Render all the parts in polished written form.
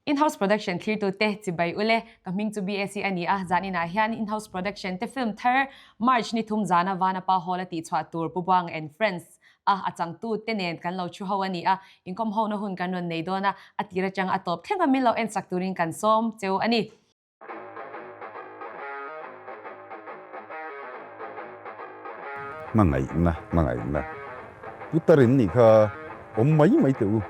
In-house production thlirtute chibai ule, ka hming chu BAC a ni a, zan inah hian in-house production te film thar March ni thum zana Vanapa Hall a tihchhuah tur Pu Buang and Friends a a changtu te nen kan lo thu ho a ni a, inkawm hona hun kan rawn nei dawn a, a tir atang a tawp thleng a min lo ensak turin kan sawm cheu a ni. Hmangaihna, hmangaihna. Putar in nih kha awm mai mai teh u.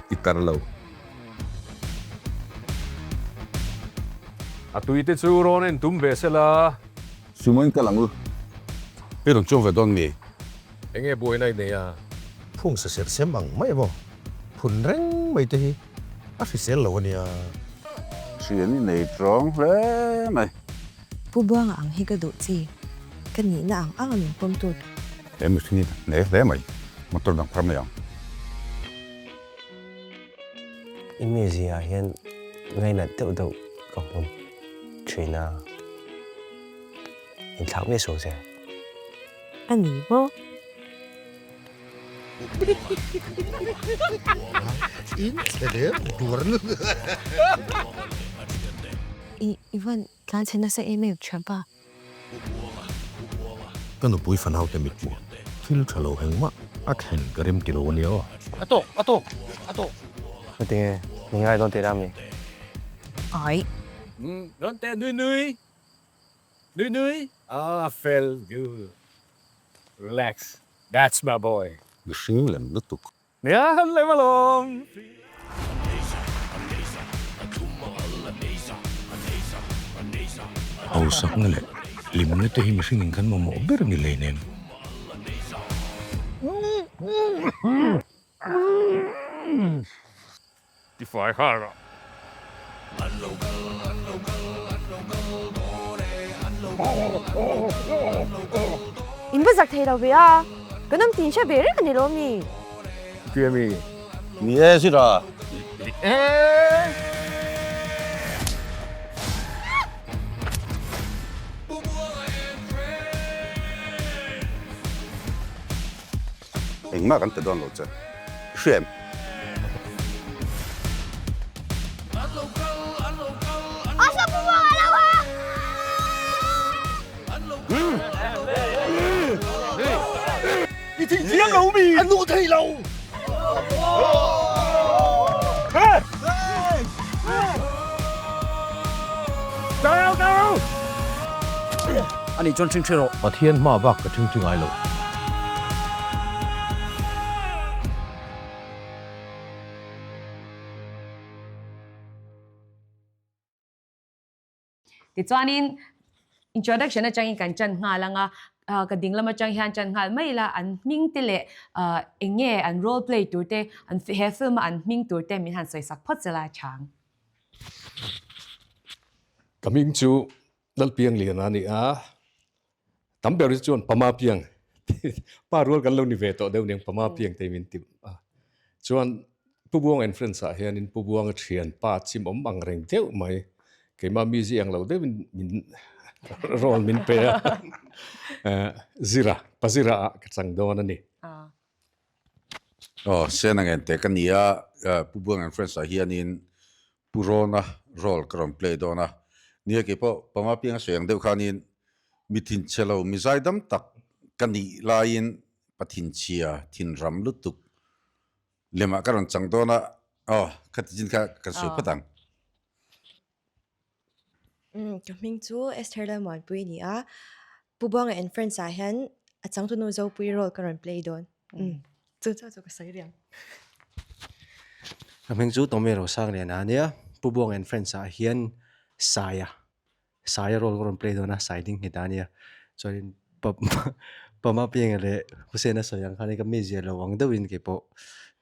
I tar lo. A tui te chu rawn en tum ve sela. Sumoin kal ang u. I rawn chuang ve dawn nge? Enge buaina i nei a? Phung sa serh sem ang mai emaw phun reng mai te hi a hrisel lo a nia. Thian i nei tawng hle mai. Pu Buanga ang hi ka duh chi. Ka nihna ang ang a min pawm tut. He mihring hi ka hne hle mai. Motor dang phar mai ang. I mizia ah hian ngainat deuh deuh ka hmu thin a. Inthlak miah suh che. A ni maw? I i van tlan chhe nasa em em tha pa. Ka nupui fanau te mit hmuh thil tha lo engmah a thlen ka rem ti lo a nia aw. A tawk, a tawk, a tawk. Heti nge, min ngai dawn tih ram ni? Ai. Rawn teh nui nui. Nui nui. Ah fel good. Relax. That's my boy. Mihring lem lutuk. Nia han lem alawm. Hausakna leh hlimna te hi mihring in kan mamawh ber ni lei nen. Tifai har a. In va zak thei lo ve a, kan awm tin hre ve reng a ni lo mi? Tia mi? Ni e zira. Engmah kan ti dawn lo che. I hria em? I thih chiang lo mi? A nuh thei lo! Ani chuan ṭhingṭhi rawh. Pathian hma bak ka ṭhingṭhi ngai lo. Tichuanin introduction atangin kan chan nghal ang a, ka ding lam atang hian chan nghal mai ila an hming te leh eng nge an role play tur te, he film a an hming tur te min han sawi sak phawt zela a chang. Ka hming chu Lalpiangliana a ni a, tam ber hi chuan Pama Piang pa rual kan lo ni ve tawh deuh aniang Pama Piang te min ti a. Chuan Pu Buang and Friends ah hianin Pu Buanga thian pa chim awm ang reng deuh mai keimah mi zi ang lo deuhin min role min pe a, Zira, Pa Zira ah ka chang dawn a ni. Aw, Sena Ngente ka ni a, Pu Buang and Friends ah hianin Pu Rawna role ka rawn play dawn a, nia keipawh panga pianga sawi ang deuh khanin mi thinchhe lo, mi zaidam tak ka nih laiin pa thinchhia, thinram lutuk lemah ka rawn chang dawn a, aw khati chin kha kan sawi phawt ang. Umm ka hming chu Esther Lalmuanpui a ni a, Pu Buanga and Friends ah hian a changtunu Zopui role ka rawn play dawn. Umm chu chu chu ka sawi riang. Ka hming chu Tommy Rosangliana a nia, Pu Buanga and Friends ah hian Saia, Saia role ka rawn play dawn a, Sai ding nghet a nia. Chuanin pa Pama Pianga leh Hussein a sawi ang khan ka mizia lo ang deuhin keipawh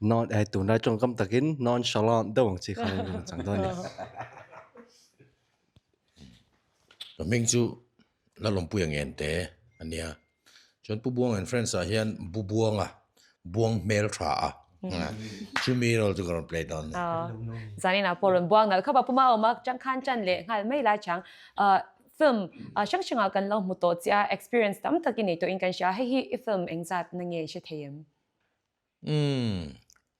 non eh tunlai tawngkam takin nonchalant deuh ang chi khan ka rawn chang dawn a ni. Ka hming chu Lalawmpuia Ngente a nia. Chuan Pu Buang and Friends ah hian Bu Buanga, Buang hmel tha a, chumi role chu ka rawn play dawn a ni. Zanin ah pawh rawn buang nalh khawp a, Pu Maawma chang khan chan leh nghal mai lai chang film hrang hrangah kan lo hmu tawh chiah a, experience tam tak i nei tawhin kan hria a, hei hi i film engzat na nge i hre thei em? Umm,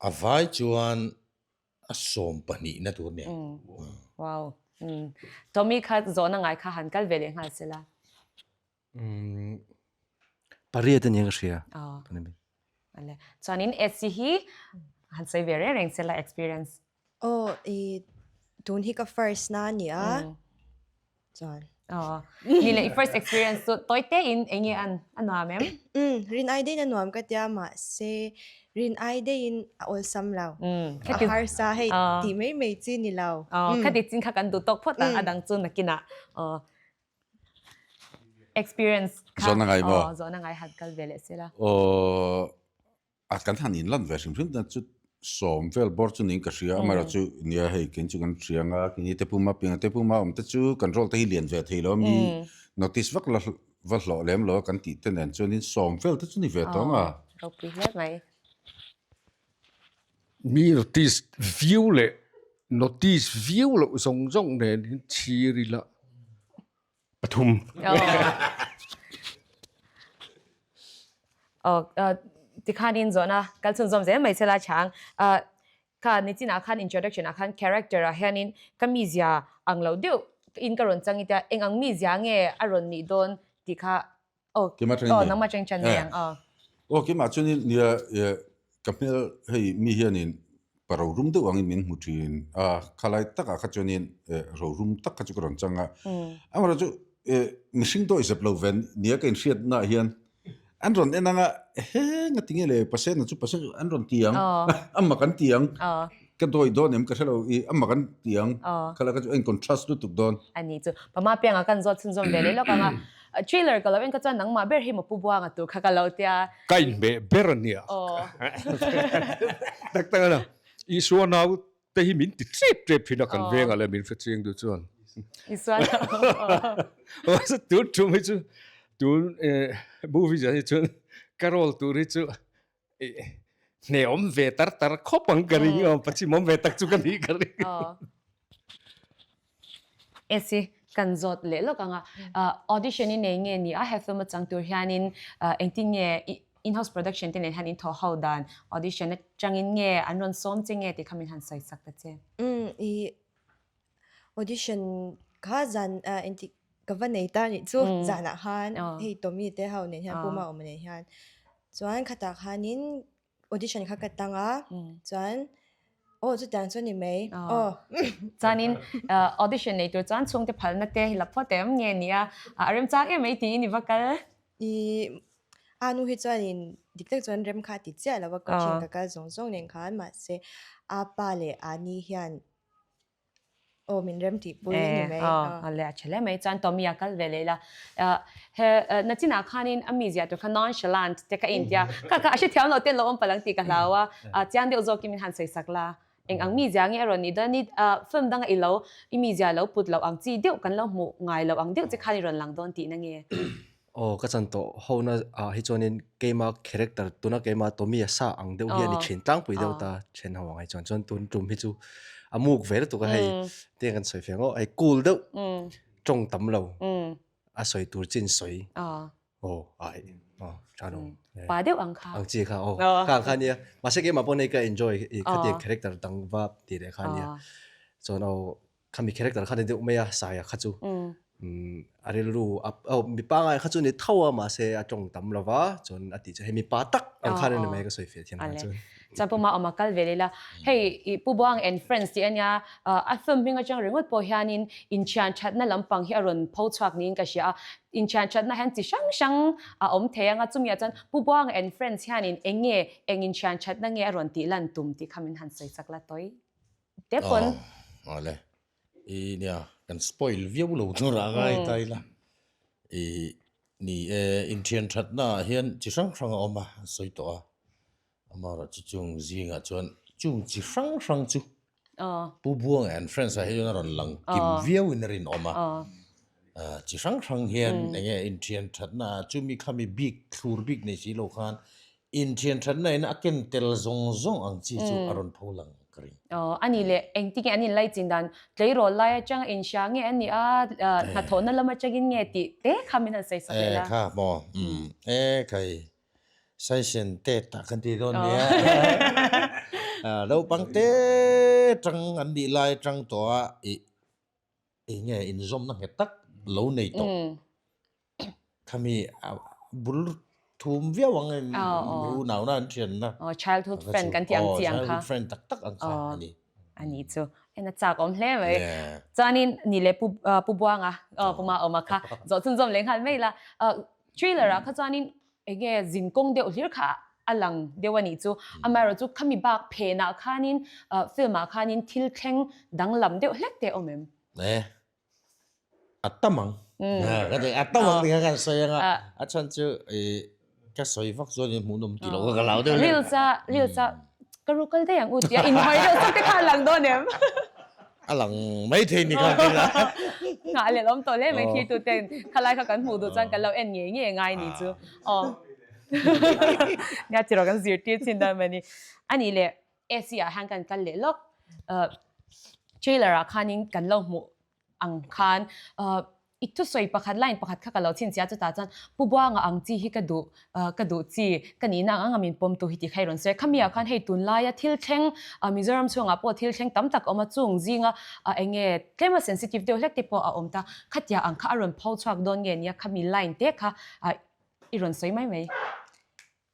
a vai chuan a 12 na tur nia. Wow. Tommy kha zawhna ngai kha han kal ve leh nghal sela. Umm, pariat a nia ka hria. Aw. Ale. Chuanin Etsy hi han sawi ve reng reng sela experience. Aw, i tun hi ka first na a nia. Chuan. Aw. Ni leh i first experience chu tawi te in eng nge an a nuam em? Umm, rin ai deiin a nuam ka tia mahse rin ai deiin a awlsam lo. A harsa hei tih mai mai chi ni lo. Aw, khati chin kha kan duh tawk phawt ang a dang chu nakinah. Aw. Experience kha. Zawhna ngai maw? Aw, zawhna ngai han kal ve leh sela. Aw, a kan han inlan ve hrim hrim dan chu sawm vel bawr chu niin ka hria, amaherawh chu nia hei kei chu kan hria anga kini te puma piang te puma awm te chu kan role te hi lian ve thei lo a mi notice vak la va hlawh lem lo a kan tih te nen chuanin sawm vel te chu ni ve tawh ang a. Ropui hle mai. Mi notice viau leh notice viau loh zawng zawng nen hin chhir ila pathum. Aw tikhanin zawhna kal chhunzawm zel mai sela chang. Kha nichinah khan introduction ah khan character ah hianin ka mizia ang lo deuh in ka rawn chang i tia eng ang mizia nge a rawn nih dawn tih kha aw Keimah atangin aw ni. nangmah atangin chan nei ang aw. Aw keimah chuanin nia ka hmel hei mi hianin pa rorum deuh angin min hmu thin a, khalai takah kha chuanin rorum tak kha chu ka rawn chang a. Amaherawhchu mihring dawi zep lo ve nia ka inhriatnaah hian an rawn en anga he nga tinge le pasena chu pasena chu an rawn ti ang, a mak an ti ang, ka dawi dawn em ka hre lo i a mak an ti ang, khalai kha chu a in contrast lutuk dawn. A ni chu pama piangah kan zawt chhunzawm ve leh lawk anga Trailer ka lo en kha chuan nangmah ber hi maw Pu Buanga tur kha ka lo tia. Ka inhmeh ber a nia. Tak tak a ni. Isua nau te hi min ti ṭep ṭep thin a kan vengah leh min hre chiang duh chuan. Isua nau. Tun ṭum hi chu tun movie zia hi chuan ka role tur hi chu hneawm ve tar tar khawp ang ka ring a, pachimawm ve tak chu ka nih ka ring. Esi, kan zawt leh lawk ang a, audition i nei nge ni a, he film a chang tur hianin engtin nge in-house production te nen hian in thawh ho dan, audition atangin nge an rawn sawm che nge tih kha min han sawi sak ta che. Umm, i Audition kha zan engtik ka va nei ta nih chu zanah khan hei Tommy te ho nen hian Puma awm nen hian chuan khatah khanin audition kha ka tang a chuan aw chutiang chu ni mai aw. Chuanin audition nei tur chuan chhungte phalna te hi la phawt em nge nia a remchang em mai tiin i va kal. I a nu hi chuanin dik tak chuan rem kha a ti chiah lo a coaching ka kal zawng zawng nen khan mahse a pa leh a ni hian Aw min rem tih pui a ni mai. Aw le a tha hle mai chuan Tommy a kal ve leh ila. He nachinah khanin a mizia tur kha nonchalant te ka intia kha kha a hrethiam lo ten lo awm palh ang tih ka hlau a, chiang deuh zawkin min han sawi sak la. Eng ang mizia nge a rawn nih dawn ni film danga i lo i mizia lo put loh ang chi deuh kan lo hmuh ngai loh ang deuh che khan i rawn lang dawn tihna nge? Aw ka chan tawh ho na ah hi chuanin keima character tuna keima Tommy a sa ang deuh hi a ni thin tlangpui deuh ta then ho ang hi chuan chuan tun tum hi chu a muk ve lutuk a hei te kan sawi feng aw hei cool deuh tawng tam lo a sawi tur chin sawi aw ai aw tha no pa deuh ang kha ang chi kha aw kha ang kha nia mahse keimah pawh nei ka enjoy i khatiang character dang va tih leh kha nia chuan aw Khami character kha ni deuh mai a, Saia kha chu a rilru a oh mipa ngai kha chu ni tho a mahse a tawng tam lo va chuan a tih chu hei mipa tak ang khan a ni mai ka sawi feh thiam kha chuan. Chuan Puma awm a kal ve leh la, hei i Pu Buang and Friends tih a nia, a film hming atang ringawt pawh hianin inthian thatna lampang hi a rawn pho chhuak niin ka hria a, inthian thatna hian chi hrang hrang a awm thei ang a, chumi ah chuan Pu Buang and Friends hianin eng nge eng inthian thatna nge a rawn tih lan tum tih kha min han sawi chak la tawi. Te pawn. Aw le. I nia kan spoil viau lo tur a ngai ta ila. I ni e inthian thatna ah hian chi hrang hrang a awm a an sawi tawh a. Amaherawh chu chung zingah chuan chung chi hrang hrang chu Pu Buanga and Friends ah hi chuan a rawn lang kim viau in a rinawm a. Chi hrang hrang hian eng nge inthian thatna ah chumi khami bik thlur bik nei si lo khan Inthian thatna in a ken tel zawng zawng ang chi chu a rawn pho lang ka ring. Aw, a nih leh engtin nge an inlai chin dan tleirawl lai atanga inhria nge an nih a, hnathawhna lam atangin nge tih te kha min han sawi sak leh la. E kha maw, umm e khai. Saisen te tak kan ti dawn nia. Naupang te tang an nih lai tang tawh a i enge inzawmna nghet tak lo nei tawh. Khami bul thum viau ang in unauna an thianna. Childhood friend kan tih ang chi ang kha. Childhood friend tak tak ang kha a ni. A ni chu. En a chak awm hle mai. Chuanin ni leh Pu Pu Buanga Pu Maawma kha zawh chhunzawm leh nghal mai la. Trailer ah kha chuanin Enge zin kawng deuh hlir kha a lang deuh a nih chu. Amaherawh chu khami bak phenah khanin film ah khanin thil thleng danglam deuh hlek te a awm em? E, a tam ang. Ka ti, a tam ang tih kha kan sawi ang a, a chhan chu i ka sawi vak chuan in hmuhnawm ti lo ka lau deuh. Reels a, reels a ka ru kal daih ang u tia inhawi deuh sawk te kha a lang dawn em? A lang mai thei ni kha vel a. Nghah leh awm tawh hle mai thlir tu ten khalai kha kan hmuh duh chuan kan lo en ngei ngei ngai ni chu. Aw. Nia tiraw kan zirtir chin dawn mai ni. Anih leh AC ah hian kan kal leh lawk. Trailer ah khanin kan lo hmuh ang khan I thusawi pakhat line pakhat kha ka lo chhinchhiah chutah chuan Pu Buanga ang chi hi ka duh ka duh chi ka nihna ang anga min pawm tu hi tih kha i rawn sawi a. Khami ah khan hei tunlaia thil thleng Mizoram chhungah pawh thil thleng tam tak a awm a, chung zinga eng nge tlema sensitive deuh hlek te pawh a awm ta. Khatia ang kha a rawn pho chhuak dawn nge nia khami line te kha i rawn sawi mai mai.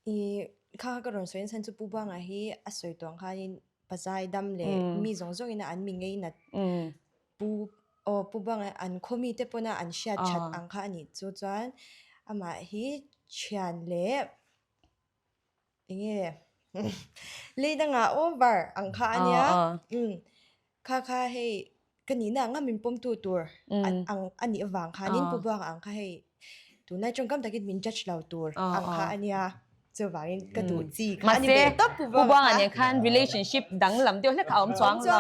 I kha kha ka rawn sawi nasa chu Pu Buanga hi a sawi tawh ang khanin pazai dam leh mi zawng zawngin a an mi ngei nat Pu aw Pu Buanga an khaw mi te pawna an hriat that ang kha a nih chu chuan amah hi thian leh enge lei dangah over ang kha a nia kha kha hei Ka nihna anga min pawmtu tur ang a nih avang khanin Pu Buanga ang kha hei tunlai tawngkam takin min judge lo tur ang kha a nia. Chuvangin ka duh chi kha a ni ve tawp Pu Buanga kha. Pu Buanga nen khan relationship danglam deuh hlek a awm chuang lo.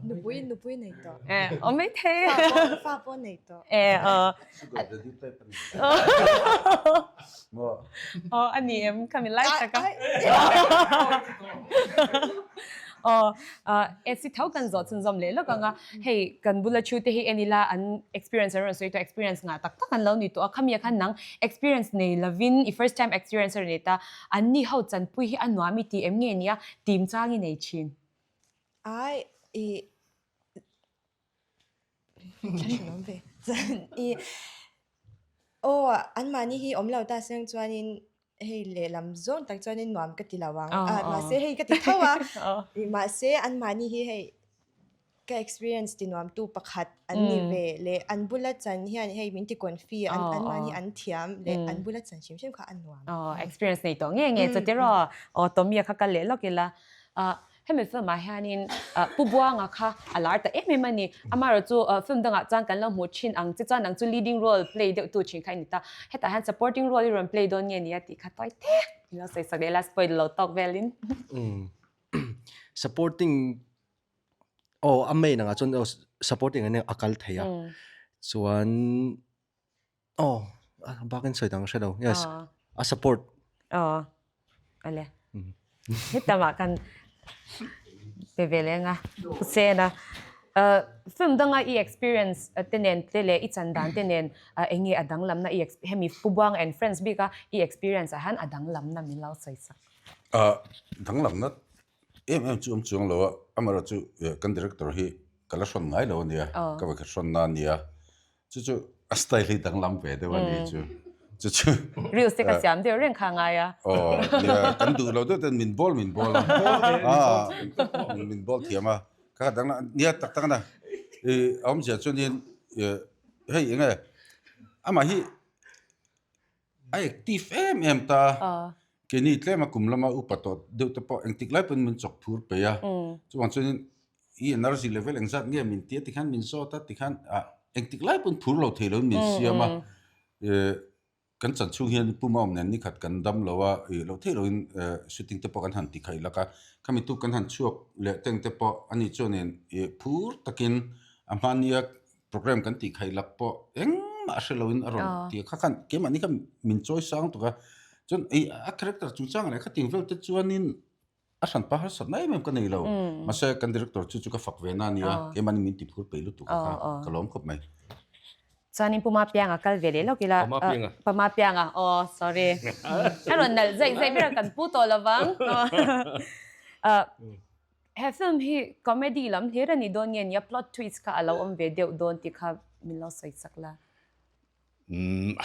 Nupui nupui nei tawh. Awm mai thei. Fa pawh nei tawh. Aw a ni em kha min lai tak a. Aw AC tho kan zawh chhunzawm leh lawk ang a, hei kan bula thu te hi en ila an experience an rawn sawi tawh experience ngah tak tak an lo ni tawh a, khami ah khan nang experience nei lovin i first time experience a rawn nei ta, an ni ho chanpui hi a nuam i tih em nge nia tim chang i nei thin. Ai i Aw anmahni hi awm lo ta seng chuanin hei lehlam zawng tak chuanin nuam ka ti lo ang a mahse hei ka ti tho a mahse anmahni hi hei ka experience ti nuam tu pakhat an ni ve leh an bula chan hian hei min ti confi an anmahni an thiam leh an bula chan hrim hrim kha a nuam. Aw experience nei tawh nge nge chu tiraw aw Tommy-a kha kal leh lawk ila Hemi film ah hianin Pu Buanga kha a lar ta em em a ni. Amaherawhchu film dangah chuan kan lo hmuh thin ang che chuan nang chu leading role play deuh tu thin kha i ni ta. Hetah hian supporting role i rawn play dawn nge ni a tih kha tawi tek min lo sawi sak leh la spoil lo tawk velin. Supporting aw a main angah chuan supporting an a kal thei a chuan Aw, a bakin sawi dang hre lo. Yes, a support. Aw, ale. Hetamah kan pe ve leng a, Hussein a. Film danga i experience te nen te leh i chan dan te nen eng nge a danglamna i hemi Pu Buanga and Friends bika i experience ah hian a danglamna min lo sawi sak. Danglamna em em chu awm chuang lo a, amaherawhchu kan director hi ka la hrawn ngai lo a nia, ka va hrawn na a nia. Chu chu a style hi danglam ve deuh a ni chu. Chu chu. Reels te ka siam deuh reng kha ngai a. Aw nia kan duh lo deuh ten min bawl min bawl a. Ah min bawl thiam a. Kha danglam nia tak tak a na. I a awmzia chuanin hei eng nge amah hi A active em em ta. Keini tlema kum lama upa tawh deuh te pawh engtik lai pawhin min chawk phur peih a. Chuvang chuanin i energy level engzat nge min tia tikhan min zawt a tikhan ah engtik lai pawhin phur lo thei loin min siam a. Kan chan chhung hian pum a awm nen nikhat kan dam lo a, ih loh theih loin shooting te pawh kan han ti khaih lak a. Khami tuk kan han chhuak leh teng te pawh ani chuanin ih phur takin a hmania Program kan tih khaih lak pawh engmah a hre loin a rawn ti a, kha khan keimahni kha min chawi sang tuk a, chuan ei a character chungchang leh khating vel te chuanin a hranpa harsatna em em ka nei lo, mahse kan director chu chu ka fak ve na a nia, keimahni min ti phur peih lutuk a kha ka lawm khawp mai. Chuanin Puma Pianga kal ve leh lawk ila. Pama Pianga. Pama Pianga, aw sorry. A rawn nalh zaih zaih ber a kan pu tawh lovang. He film hi comedy lam hlir a ni dawn nge nia plot twist kha a lo awm ve deuh dawn tih kha min lo sawi chak la. Umm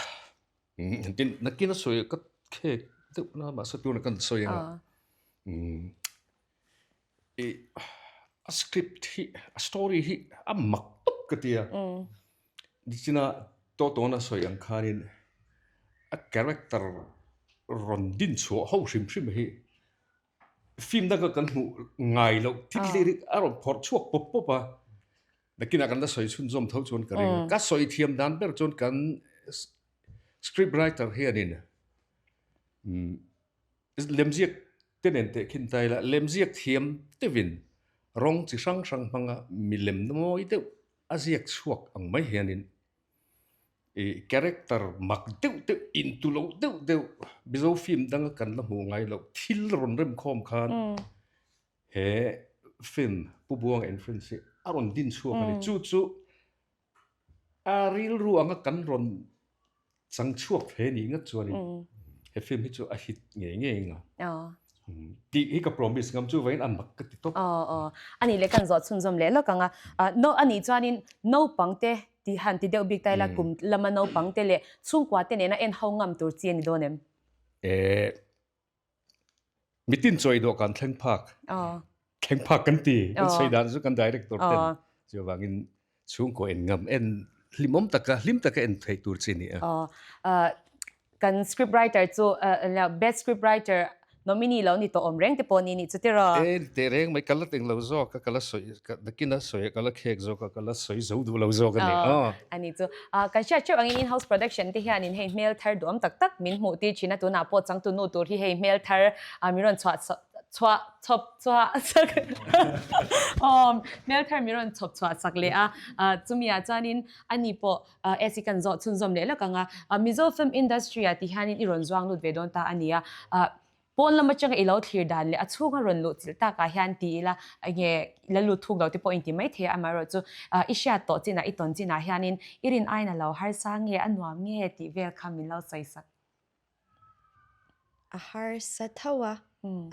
engtin nakin a sawi ka khek deuh na mahse tunah kan sawi anga. Umm I a script hi a story hi a mak tawp ka ti a, nichina Tawtawna sawi ang khanin a character rawn din chhuah ho hrim hrim hi film danga kan hmuh ngai loh thil hlir hi a rawn phawrh chhuak pawp pawp a, nakinah kan la sawi chhunzawm tho chuan ka ring a, ka sawi thiam dan ber chuan kan script writer hianin Lemziak te nen teh khin ta ila, lemziak thiam deuhin rawng chi hrang hrang hmanga milem mawi deuh a ziak chhuak ang mai hianin ih character mak deuh deuh intu lo deuh deuh Mizo film danga kan la hmuh ngai loh thil rawn remkhawm khan he film Pu Buanga Entrance hi a rawn din chhuak a ni. Chu chu A rilru anga kan rawn chang chhuak hle nih ngat chuanin he film hi chu a hit ngei ngei anga tih hi ka promise ngam chu vawiin a mak ka ti tawp. Aw aw a nih leh kan zawh chhunzawm leh lawk anga no a nih chuanin naupang te tih han ti deuh bik ta ila kum lama naupang te leh chhungkua te nena en ho ngam tur chi a ni dawn em? Eh Mitin chawi dawh kan thleng phak. Thleng phak kan ti. Kan sawi dan chu kan director ten. Chuvangin chhungkaw en ngam en hlimawm taka hlim taka en theih tur chi ni a. Kan script writer chu best script writer nominee lo ni tawh awm reng te pawh ni nih chu tiraw? E ni teh reng mai ka la teng lo zawk a ka la sawi nakin a sawi a ka la khek zawk a ka la sawi zo duh lo zawk a ni. A ni chu. Kan hriat theuh angin in-house production te hianin hei hmel thar duam tak tak min hmuh tir thin a, tunah pawh changtu nu tur hi hei hmel thar min rawn chhuah chhuah chhawp chhuah sak aw hmel thar min rawn chhawp chhuah sak leh a, chumi ah chuanin ani pawh AC kan zawh chhunzawm leh lawk ang a, Mizo film industry ah ti hianin i rawn zuang lut ve dawn ta a ni a. Pawn lam atanga i lo thlir dan leh a chhunga rawn luh chilh takah hian ti ila enge la lut thuk lo te pawh inti mai thei a, amaherawh chu i hriat tawh chinah i tawn chinah hianin i rin aiin a lo harsa nge a nuam nge tih vel kha min lo sawi sak. A harsa tho a,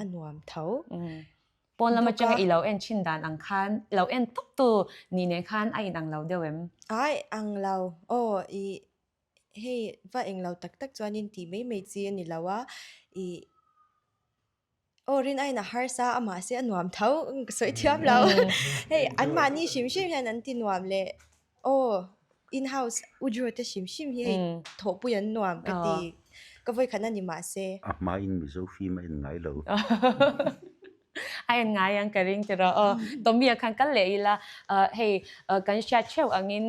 a nuam tho. Pawn lam atanga i lo en thin dan ang khan i lo en tawp tu ni nen khan a inang lo deuh em? Ai ang lo aw i Hei va englo tak tak chuanin tih mai mai chi a ni lo a, ih aw rin aiin a harsa a mahse a nuam tho ka sawi thiam lo hei anmahni hrim hrim hian an ti nuam leh aw in house u Drew te hrim hrim hi hei thawhpui an nuam ka ti ka vawikhat a ni mahse. A hmain Mizo film a en ngai lo. A en ngai ang ka ring tiraw aw. Tommy a khan kal leh ila hei kan hriat theuh angin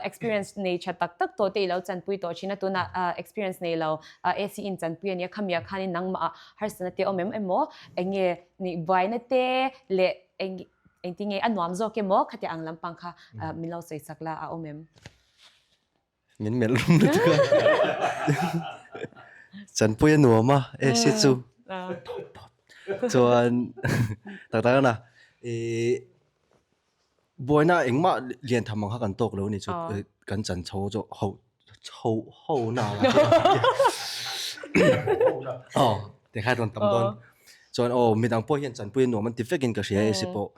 experience nei tha tak tak tawh te i lo chanpui tawh thin a tunah experience nei lo AC in chanpui a nia khami ah khanin nangmah ah harsatna te awm em emaw enge nih buaina te leh eng engtinge a nuam zawk emaw khatiang ang lampang kha min lo sawi sak la a awm em? Min melh rum lutuk a. Chanpui a nuam a, AC chu. Chuan tak tak ana ih buaina engmah lian tham ang kha kan tawk lo a ni chu kan chan chho chu ho chho ho na aw tikhan rawn tam dawn. Chuan aw midang pawh hian chanpui a nuam an ti vekin ka hria AC pawh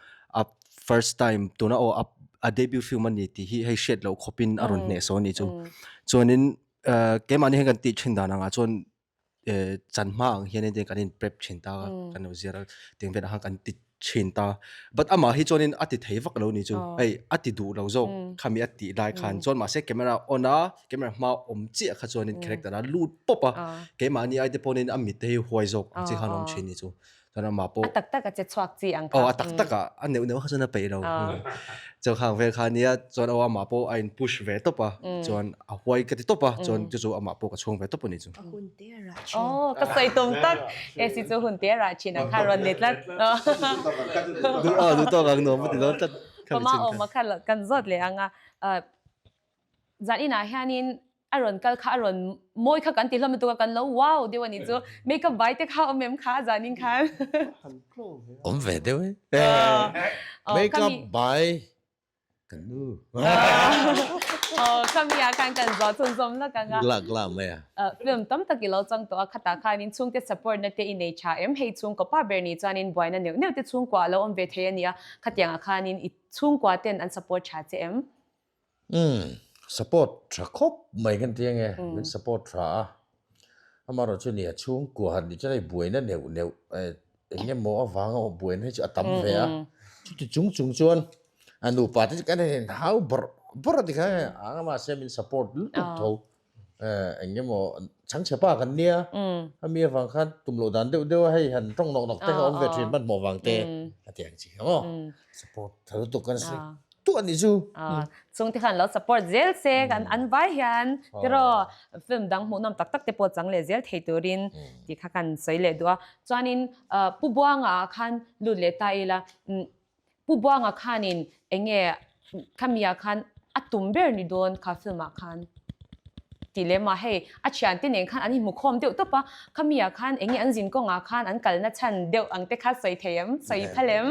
a first time tuna aw a a debut film a ni tih hi hei hriat loh khawpin a rawn hneh sawn a nih chu. Chuanin eh keimahni hian kan tih thin dan angah chuan eh chan hma ang hian engtin kan in prep thin ta a kan lo zir a tiang velah khan kan ti thin ta but amah hi chuanin a ti thei vak lo a nih chu hei a ti duh lo zawk khami a tih lai khan chuan mahse camera on a camera hma awm chiah kha chuanin character a lut pawp a keimahni ai te pawhin a mit te hi huai zawk ang chi khan a awm thin a nih chu. Chuan amah pawh A tak tak a che chhuak chi ang kha. Aw a tak tak a, a neuh neuh kha chuan a peih lo. Chuan khang vel kha nia chuan aw amah pawh a in push ve tawp a, chuan a huai ka ti tawp a, chuan chu chu amah pawh ka chhuang ve tawp a ni chu. A hun te a rah thin. Aw ka sawi tum tak, AC chu hun te a rah thin ang kha rawn ni tlat. Duh aw duh tawk ang nuam a ti dawn tlat. Pama awm a kha kan zawt leh ang a. Zan inah hianin a rawn kal kha a rawn mawi kha kan ti hlawm lutuk a kan lo wow deuh a nih chu makeup vai te kha awm em kha zanin khan. Awm ve deuh e. Makeup vai kan nu. Aw khami ah khan kan zawh chhunzawm lawk ang a. Glak glak mai a. Film tam tak i lo chang tawh a, khatah khanin chhungte support na te i nei tha em? Hei chhungkaw pa ber ni chuanin buaina neuh neuh te chhungkua a lo awm ve thei a nia, khatiangah khanin i chhungkua ten an support tha che em? Umm, support tha khawp mai kan ti ange, min support tha a, amaherawh chu nia chhungkua han ni chuan hei buaina neuh neuh eng emaw avanga buaina hi chu a tam ve a, chuti chung chung chuan a nupa te chu kan in hau bawrh bawrh a ti kha ang a mahse min support lutuk tho. Eng emaw chhangchhe pa kan nia, ami avang khan tum loh dan deuh deuh a hei han tawng nawk nawk te kha awm ve thin hmanhmawh vang te a ti ang chi kha maw. Support tha lutuk kan sawi tuah ni chu. Chung te khan lo support zel se kan an vai hian tiraw film dang hmuhnawm tak tak te pawh chang leh zel thei turin tih kha kan sawi leh duh a. Chuanin Pu Buanga ah khan lut leh ta ila Pu Buanga khanin eng nge khamiah khan a tum ber ni dawn kha film ah khan tih leh mah hei a thiante nen khan an inhmukhawm deuh tawp a, khamiah khan eng nge an zin kawngah khan an kalna chhan deuh ang te kha sawi thei em? Sawi phal em?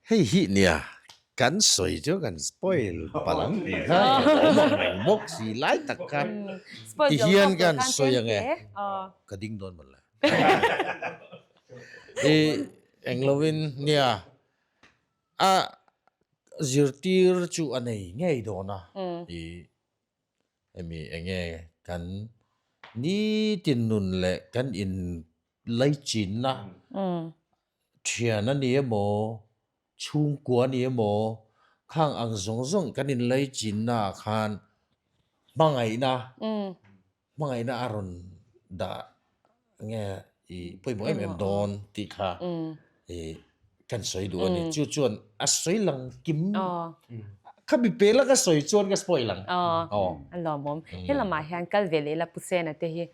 Hei hi nia kan sawi chu kan spoil palh ang tih kha awm ang reng bawk si lai tak kha ti hian kan sawi ang e, ka ding dawn mawlh le. I englovin nia a zirtir chu a nei ngei dawn a i hemi enge kan nitin nun leh kan in laichinna thian a ni emaw chhungkua a ni emaw khang ang zawng zawng kan in laichinna ah khan hmangaihna Hmangaihna a rawn dah nge i pawimawh em em dawn tih kha i kan sawi duh a ni. Chu chuan a sawi lang kim kha mi pe la ka sawi chuan ka spoil ang. Aw a lawmawm. He lamah hian kal ve leh ila Pu Sena te hi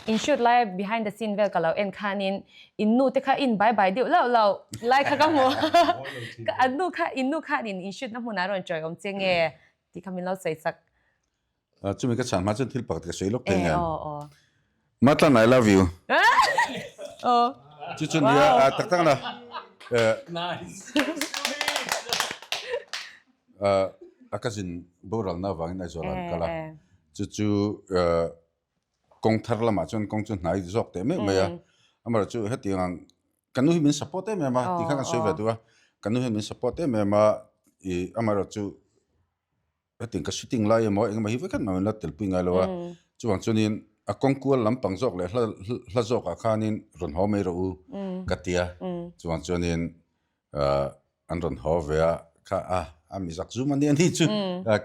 in shoot lai behind the scene vel ka lo en khanin in nu te kha in bai bai deuh lauh lauh lai kha ka hmu a, an nu kha in nu khanin in shoot na hmunah a rawn chawi awm che nge Tih kha min lo sawi sak. Chumi ka chhan hma chuan thil pakhat ka sawi lawk thei nge. Matlan I love you. Chu chu nia tak tak na. A cousin boral na avangin Aizawl ah an kal a. Chu chu kawng thar lamah chuan kawng chu hnai zawk teh meuh mai a. Amaherawh chu hetiang ang ka nu hi min support em em a tih kha kan sawi ve duh a ka nu hian min support em em a ih amaherawh chu hetiang ka shooting lai emaw engemaw hi vek hian min la telpui ngai lo a chuvang chuanin a kawng kual lampang zawk leh hla hla zawkah khanin rawn haw mai rawh u ka ti a chuvang chuanin ah an rawn haw ve a kha a a mi zak zum a nia ni chu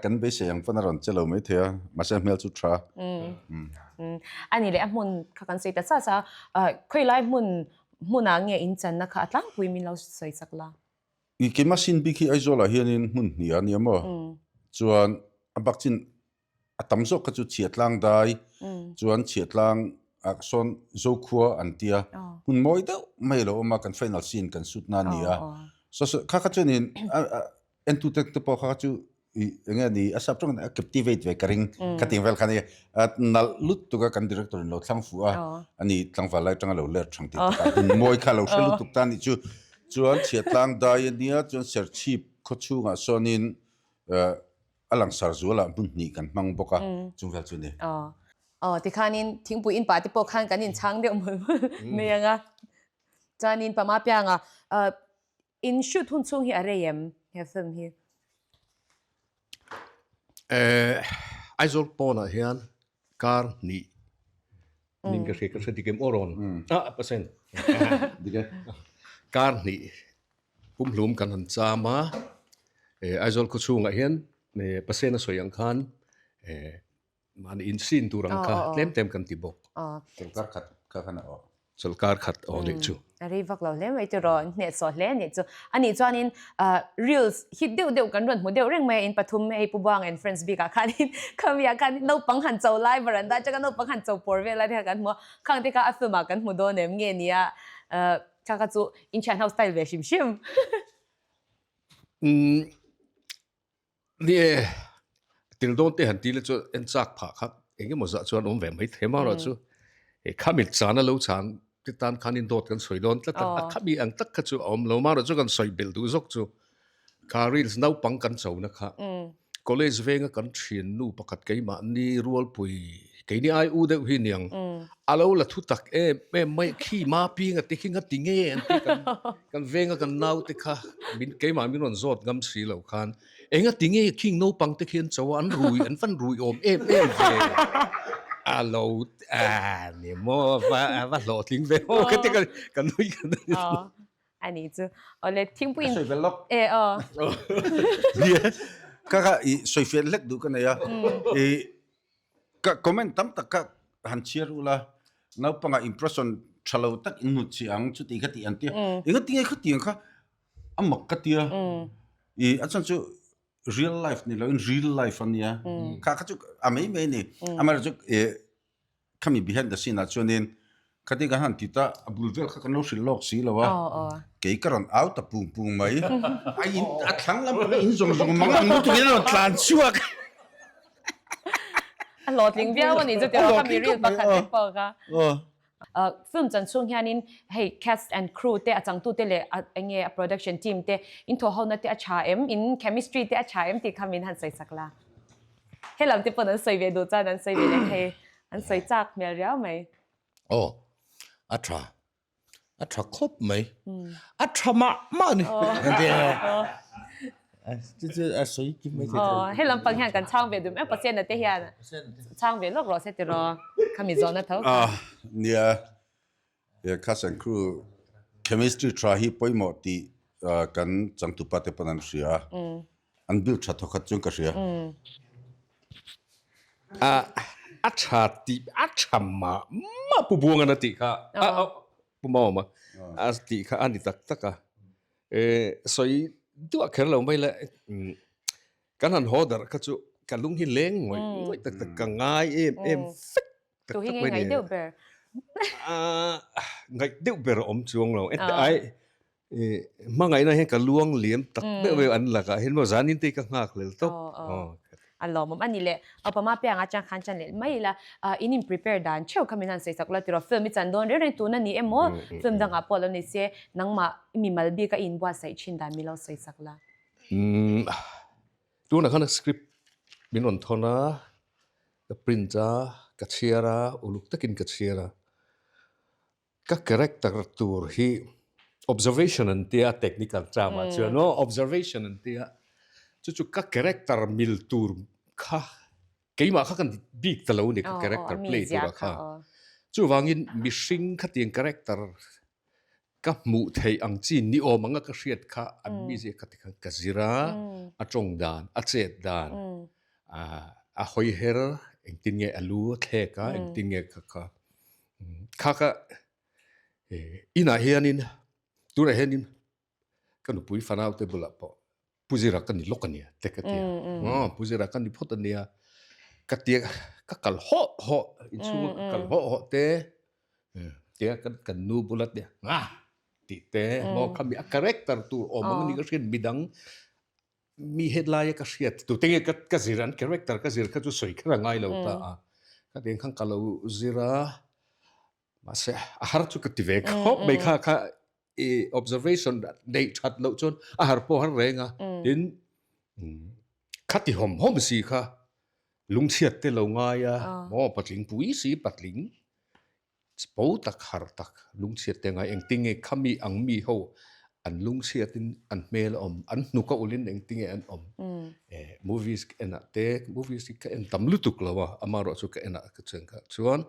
kan beisei ang pawn a rawn che lo mai thei a mahse a hmel chu tha a ni leh a hmun kha kan sawi ta sa sa a khawi lai hmun hmunah nge in channa kha a tlangpui min lo sawi chak la I keimah sin bik hi Aizawl ah hianin hmun hnih a nia maw chuan a bak chin a tam zawk kha chu chhiahtlang dai chuan chhiahtlang ah sawn Zokhua an tia hmun mawi deuh mai a lo awm a kan final scene kan shoot na a ni a so kha kha chuanin entute te pawh kha kha chu ih eng nge ni a sap tawng a captivate ve ka ring khating vel kha a ni a nalh lut tuk a kan director in lo thlang fuh a ani tlangval lai atanga lo let thang tih takah hmun mawi kha a lo hre lutuk ta a nih chu chuan chhiahtlang dai a nia chuan Serchhip khawchhungah sawnin A langsar zualah hmun hnih kan hmang bawk a, chung vel chu a ni. Aw, aw tikhanin thingpui in pah te pawh khan kan inchhang deuh mawlh mawlh mai ang a. Chuanin Pama Pianga, in shoot hun chhung hi a rei em he film hi? Eh, Aizawl pawnah hian kar hnih nin ka hria, ka hre dik em aw rawn? Ah, percent. Dik e. Kar hnih Pumhlum kan han cham a, Aizawl khaw chhungah hian Pasena sawi ang khan mahni insin tur ang kha tlem tlem kan ti bawk. Chawlhkar khat kha khan a awh. Chawlhkar khat a awh nih chu. A rei vak lo hle mai tiraw, an hnehsawh hle anih chu. Anih chuanin reels hit deuh deuh kan rawn hmu deuh reng mai a, in pathum hei Pu Buang and Friends bikah khanin khamiah khan naupang han cho lai veranda atanga naupang han cho pawr vel lai te kha kan hmu a, khang te kha a film ah kan hmu dawn em nge nia Kha kha chu in thian ho style ve hrim hrim. Umm ni e, til dawn te han ti la chu en chak phah kha eng emaw zah chuan awm ve mai thei marawh chu e khami chana lo chan te tan khan in dawt kan sawi dawn tlat a, a khami ang tak kha chu a awm lo marawh chu kan sawi belh duh zawk chu. Kha reels naupang kan chona kha college venga kan thiannu pakhat keimahni rualpui keini ai u deuh hi niang a lo la thu tak em em mai khi ma pinga te khi nga ti nge an ti kan kan venga kan naute kha min keimah min rawn zawt ngam si lo khan enga ti nge khing naupang te khi an cho a an rui an van rui awm em em ve a lo a ni maw va va hlawhtling ve aw ka ti ka nui ka nui. A nih chu. Awle thingpui in. Ka sawi vel lawk. E aw. Nia ka ka i sawi fiah hlek duh ka nei a. I ka comment tam tak kha han chhiar ula naupangah impression tha lo tak in hnut chhi ang chuti kha tih an tia. Enga tinge khatiang kha a mak ka tia. I a chhan chu real life ni loin real life a nia. Kha kha chu a mai mai a ni. Amaherawhchu i Khami behind the scene ah chuanin khati kan han ti ta a bul vel kha kan lo hrilh lawk si lo a, kei ka rawn au ta pung pung mai. A in a thlang lam panga in zawng zawng mang ang lutuk in a rawn tlan chhuak. A hlawhtling viau a nih chu tiraw khami reel pakhat te pawh kha. Film chan chhung hianin hei cast and crew te a changtu te leh a enge a production team te in thawhhona te a tha em in chemistry te a tha em tih kha min han sawi sak la. Helam te pawn an sawi ve duh chuan an sawi ve leh thei. An sawi chak hmel riau mai. Aw, a tha. A tha khawp mai. A tha mah mah a ni. Chu chu a sawi kim mai thei. Aw, helam pang hian kan chhang ve duh mai. Pasena te hian chhang ve lawk rawh se tiraw. Khami zawhna tho kha. Nia, cast and crew chemistry tha hi pawimawh tih kan changtupa te pawn an hria a. An build tha thawkhat chuan ka hria. A a tha tih a tha mah mah Pu Buangan a tih kha a Pu Maawma a tih kha a ni tak tak a. E sawi duah kher lo mai le kan han haw darh kha chu ka lung hi leng ngawih ngawih tak tak ka ngai em em vek tak tak mai ni. Ngaih deuh ber. A ngaih deuh ber a awm chuang lo. Ai Hmangaihna hian ka luang liam tak deuh deuh an lakah hian maw zanin te hi ka nghak hlel tawp. A lawmawm a ni le. Opama piangah chuan khan chan leh mai ila in in prepare dan theuh kha min han sawi sak la tiraw film i chan dawn reng reng tun a ni emaw film dangah pawh lo ni se nangmah i mimal bik a i inbuatsaih thin dan min lo sawi sak la. Tunah khan script min rawn thawn a, ka print a, ka chhiar a, uluk takin ka chhiar a. Ka character tur hi observation an tia technical term ah chuan aw observation an tia chu chu ka character mil tur kha keimah kha kan bik ta lo ni ka character play tura kha chuvangin mihring khatiang character ka hmuh theih ang chi ni awm anga ka hriat kha an mizia kha tikhan ka zir a a tawng dan a chet dan a hawi her engtin nge a lu a thlek a engtin nge kha kha Kha ka inah hianin tunah hianin ka nupui fanau te bulah pawh Pu Zira ka ni lawk a nia te ka ti a. Aw Pu Zira ka ni phawt a nia ka ti a ka kal hawh hawh inchhunga ka kal hawh hawh te tia kan nu bula te nga tih te maw khami a character tur awm ang a ni ka hriat midang Mi hetlai a ka hriat tu te nge ka ka zir an character ka zir kha chu sawi kher a ngai lo ta a ka tiang khan ka lo zir a mahse a har chu ka ti ve khawp mai kha kha i observation neih that loh chuan a har pawh har reng a tin kha ti hawm hawm si kha lungchhiat te lo ngai a maw patling pui si patling Po tak har tak lungchhiat te ngai engtinge khami ang mi ho an lungchhiat in an hmel a awm an hnuk a ulh in engtinge an awm eh movies ka en ah te movies hi ka en tam lutuk lo a amaherawh chu ka en ah ka chuan kha chuan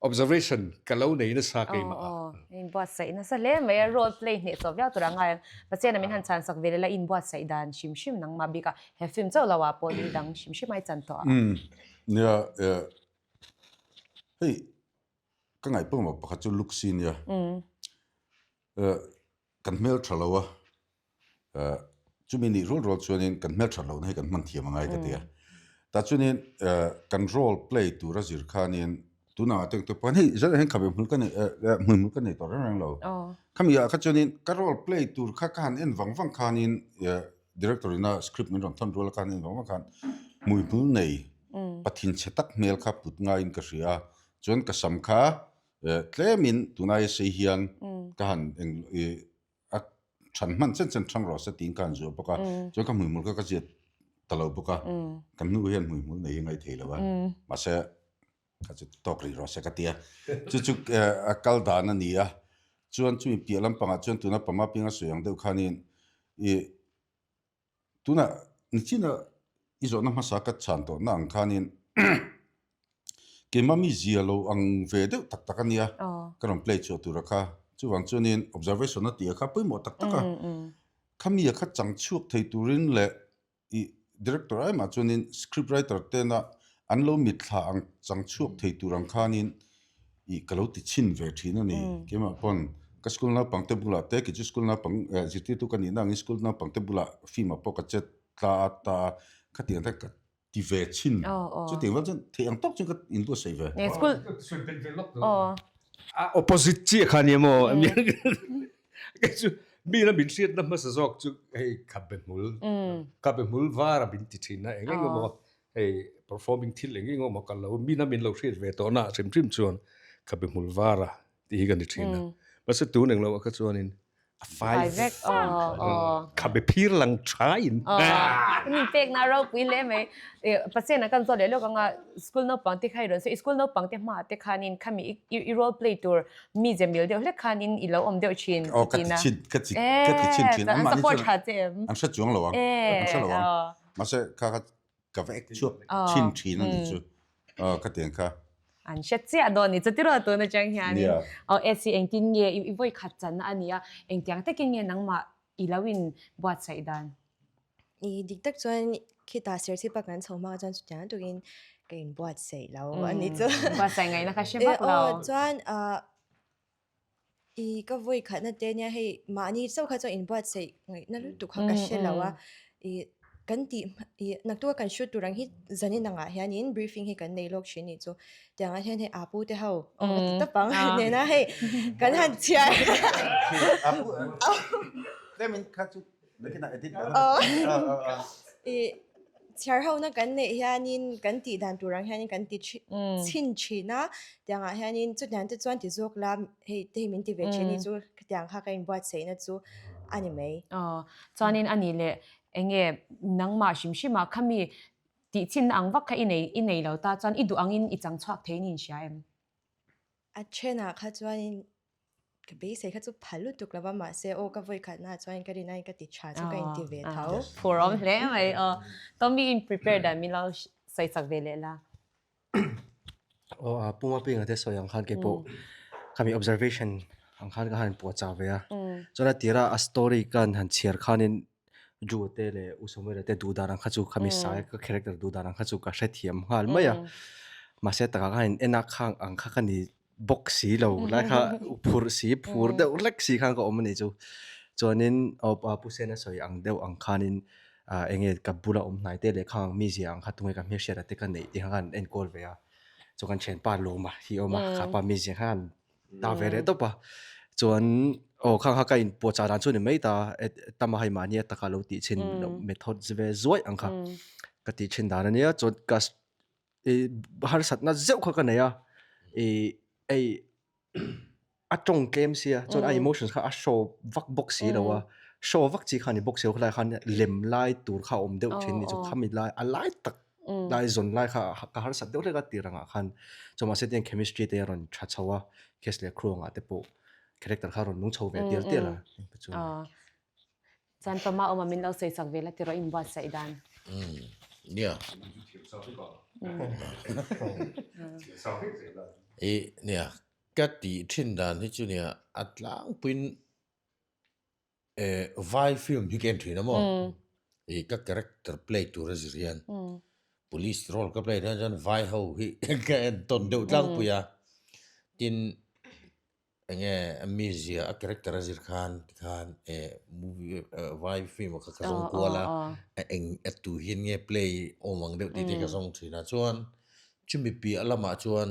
observation ka lo nei nasa keimah ah. Aw aw inbuatsaih nasa hle mai a role play hneh chawh viau tur a ngai ang Pathian a min han chhan sak ve leh la inbuatsaih dan hrim hrim nangmah bik a he film chauh lo ah pawh ni dang hrim hrim ai chan tawh a. Nia eh hei Ka ngaih pawimawh pakhat chu Luxi nia. Kan hmel tha lo a, chumi nih rual rual chuanin kan hmel that lohna hi kan hman thiam angai ka ti a. Tah chuanin kan role play tura zir khanin tunah ah te pawh hei zet ah hian khabe hmul ka nei hmui hmul ka nei tawh reng reng lo. Khami ah kha chuanin ka role play tur kha ka han en vang vang khanin director ina script min rawn thawn rual a ka han en vang vang khan hmui hmul nei pathin chhe tak hmel kha put ngaiin ka hria a. Chuan ka sam kha tlemin tunai sei hian ka han eng a. Than hman chen chen thang rawh se tiin ka han zuah bawk a, chuan ka hmuihmul kha ka ziat ta lo bawk a, kan hnu hian hmuihmul nei hi ngai thei lo a, mahse kha chu tawk rih rawh se ka ti a, chu chu a kal dan a ni a, chuan chumi piah lampangah chuan tuna Pama Pianga sawi ang deuh khanin ih Tunah nichina i zawhna hmasa ka chhan tawhna ang khanin keimah mi zia lo ang ve deuh tak tak a nia ka rawn play chhuah tura kha. Chuvang chuanin observation a tih a kha pawimawh tak tak a. Khami a kha chang chhuak thei turin leh i director ai mah chuanin script writer tena an lo mitthla ang chang chhuak thei tur ang khanin ih ka lo ti chhin ve thin a ni. Keimah pawn ka school naupang te bulah te, kei chu school naupang eh zirtirtu ka nihna angin school naupang te bulah film ah pawh ka che tla a ta a, khatiang te ka ti ve chhin. Chutiang vel chuan theih ang tawk chuan ka inbuatsaih ve. A opposite chiah kha nia maw? Kei chu mi la min hriatna hmasa zawk chu hei khabe hmul, khabe hmul var a min ti thin a, eng eng emaw hei performing thil eng eng emaw kal lo mi la min lo hriat ve tawh na hrim hrim chuan khabe hmul var a tih hi ka ni thin a. Mahse tun eng loah kha chuanin A fai vek khabe phir lang tha in. Min pek na ropui hle mai. Pasena kan zawt leh lawk anga school naupang te kha i rawn sawi school naupang te hmaah te khanin khami i role play tur mi ze mil deuh hlek khanin i lo awm deuh thin Aw ka ti thin ka ti ka ti thin thin. An support tha che em? An hre chuang lo ang. An hre lo ang. Mahse kha kha ka va ek chhuak thin thin a nih chu ka tiang kha. An hre chiah dawn ni chuti tun atang hianin aw Esi engtin nge i vawi khat channa a nia engtiang takin nge nangmah i lo in buatsaih dan? I dik tak chuan khitah serchhip a kan chho hma chuan chutiang takin ka in buatsaih lo a ni chu. Buatsaih ngaihna kha hre vak lo. Aw chuan I ka vawi khatna te nia hei mahni chauh kha chuan inbuatsaih ngaihna lutuk kha ka hre lo a, i kan tih i naktuk a kan shoot tur ang hi zanin angah hianin briefing hi kan nei lawk thin nih chu tiangah hian hei aa pu te ho aw ka ti tawp ang nena hei kan han chhiar I chhiar hona kan neih hianin kan tih dan tur ang hianin kan ti chhin thin a, tiangah hianin chutiang te chuan ti zawk la hei te hi min ti ve thin hi chu khatiang kha ka inbuatsaihna chu a ni mai. Aw, chuanin a nih leh eng nge nangmah hrim hrimah khami tih chhinna ang vak kha i nei i nei lo ta chuan i duh angin i chang chhuak thei niin hria em? A thenah kha chuanin Ka beisei kha chu phal lutuk lo va, mahse aw ka vawi khatna ah chuan ka rin aiin ka ti tha chu ka inti ve tho. Phur awm hle mai aw. Tommy in prepare dan min lo sawi chak ve leh la. Aw a Pu Mapinga te sawi ang khan kei pawh khami observation ang khan ka han puah chah ve a. Chuan a tira a story ka han chhiar khanin Drew te leh U Samuela te duh dan ang kha chu khami sai ka character duh dan ang kha chu ka hrethiam nghal mai a. Mahse takah khan en a khang ang kha ka ni bawk si lo lai kha phur si phur deuh hlek si khan ka awm a nih chu. Chuanin aw Pu Sena sawi ang deuh ang khanin ah eng nge ka bula awm hnai te leh khang ang mizia ang kha tunge ka hmelhriat ah te ka neih tih kha khan enkawl ve a. Chuan kan thianpa Lawma hi a awm a, kha pa mizia khan ta ve leh tawp a. Chuan aw khang kha ka inpuahchah dan chu a ni mai ta tama hei mahni a taka lo tih chhin loh method ve zuaih ang kha ka tih thin dan a nia. Chuan ka i harsatna zeuh kha ka nei a i hei a tawng tlem sia chuan a emotions kha a show vak bawk si lo a show vak chi kha a ni bawk si lo khawlai khan lem lai tur kha a awm deuh thin ni chu khami lai a lai tak lai zawn lai kha ka harsat deuh hlek a tir angah khan chuan mahse tiang chemistry te a rawn tha chho a case leh crew angah te pawh character kha a rawn nung chho ve tial tial a. Chuan Pama awma min lo sawi chak ve la tiraw in buatsaih dan. Umm nia. I nia ka tih thin dan hi chu nia a tlangpuiin eh vai film hi ka en thin a maw i ka character play tur a zir hian police role ka play hian chuan vai ho hi ka en tawn deuh tlangpui a tin Enge a mizia a character a zir khan tikhan eh movie vai film ah kha ka zawng kual a a eng a tu hian nge play awm ang deuh tih te ka zawng thin a chuan chumi piah lamah chuan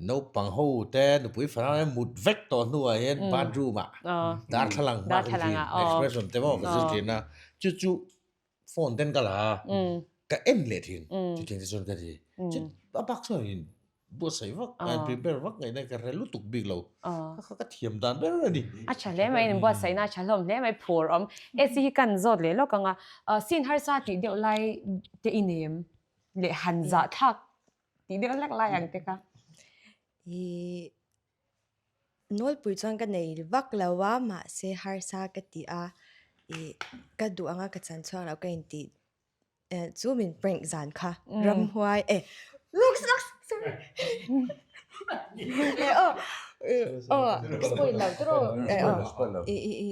naupang ho te nupui farang te mut vek tawh hnuah hian bathroom ah darthlalang hma ka zir thin expression te maw ka zir thin a chu chu phone ten ka la a ka en leh thin chutiang te chuan ka ti chu a bak chuan in. Buatsaih vak, a prepare vak ngaihna ka hre lutuk bik lo. Kha kha ka thiam dan ber a ni. A tha hle mai, buatsaihna a tha hlawm hle mai, phur awm. AC hi kan zawt leh lawk ang a, scene harsa tih deuh lai te i nei em? Leh han zah thlak tih deuh hlek lai ang te kha. I nawlpui chuan ka nei vak lo a, mahse harsa ka ti a, i ka duh anga ka chan chhuak loh ka intih Chu min prank zan kha ramhuai e looks looks sorry e aw aw spoil lo tawh e aw i i i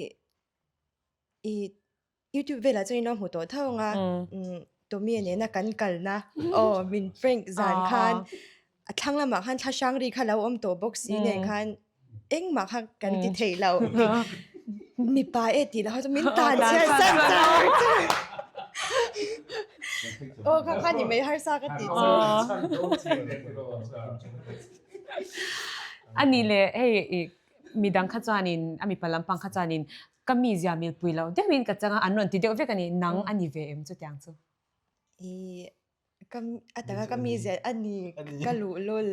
i youtube velah chuan ilo hmu tawh tho ang a Tommy nena kan kalna aw min prank zan khan a thlang lamah khan thla hrang ri kha lo awm tawh bawk si nen khan engmah kha kan ti thei lo mipa e tih lah chu min tan chhiat san char char aw kha kha ni mai harsa ka tih chu ani le hei i midang kha chuanin a mipa lampang kha chuanin ka mizia milpui lo deuhin ka changa an rawn ti deuh vek ani nang ani ve em chutiang chu i Ka a taka ka mi zet a ni ka luh lul.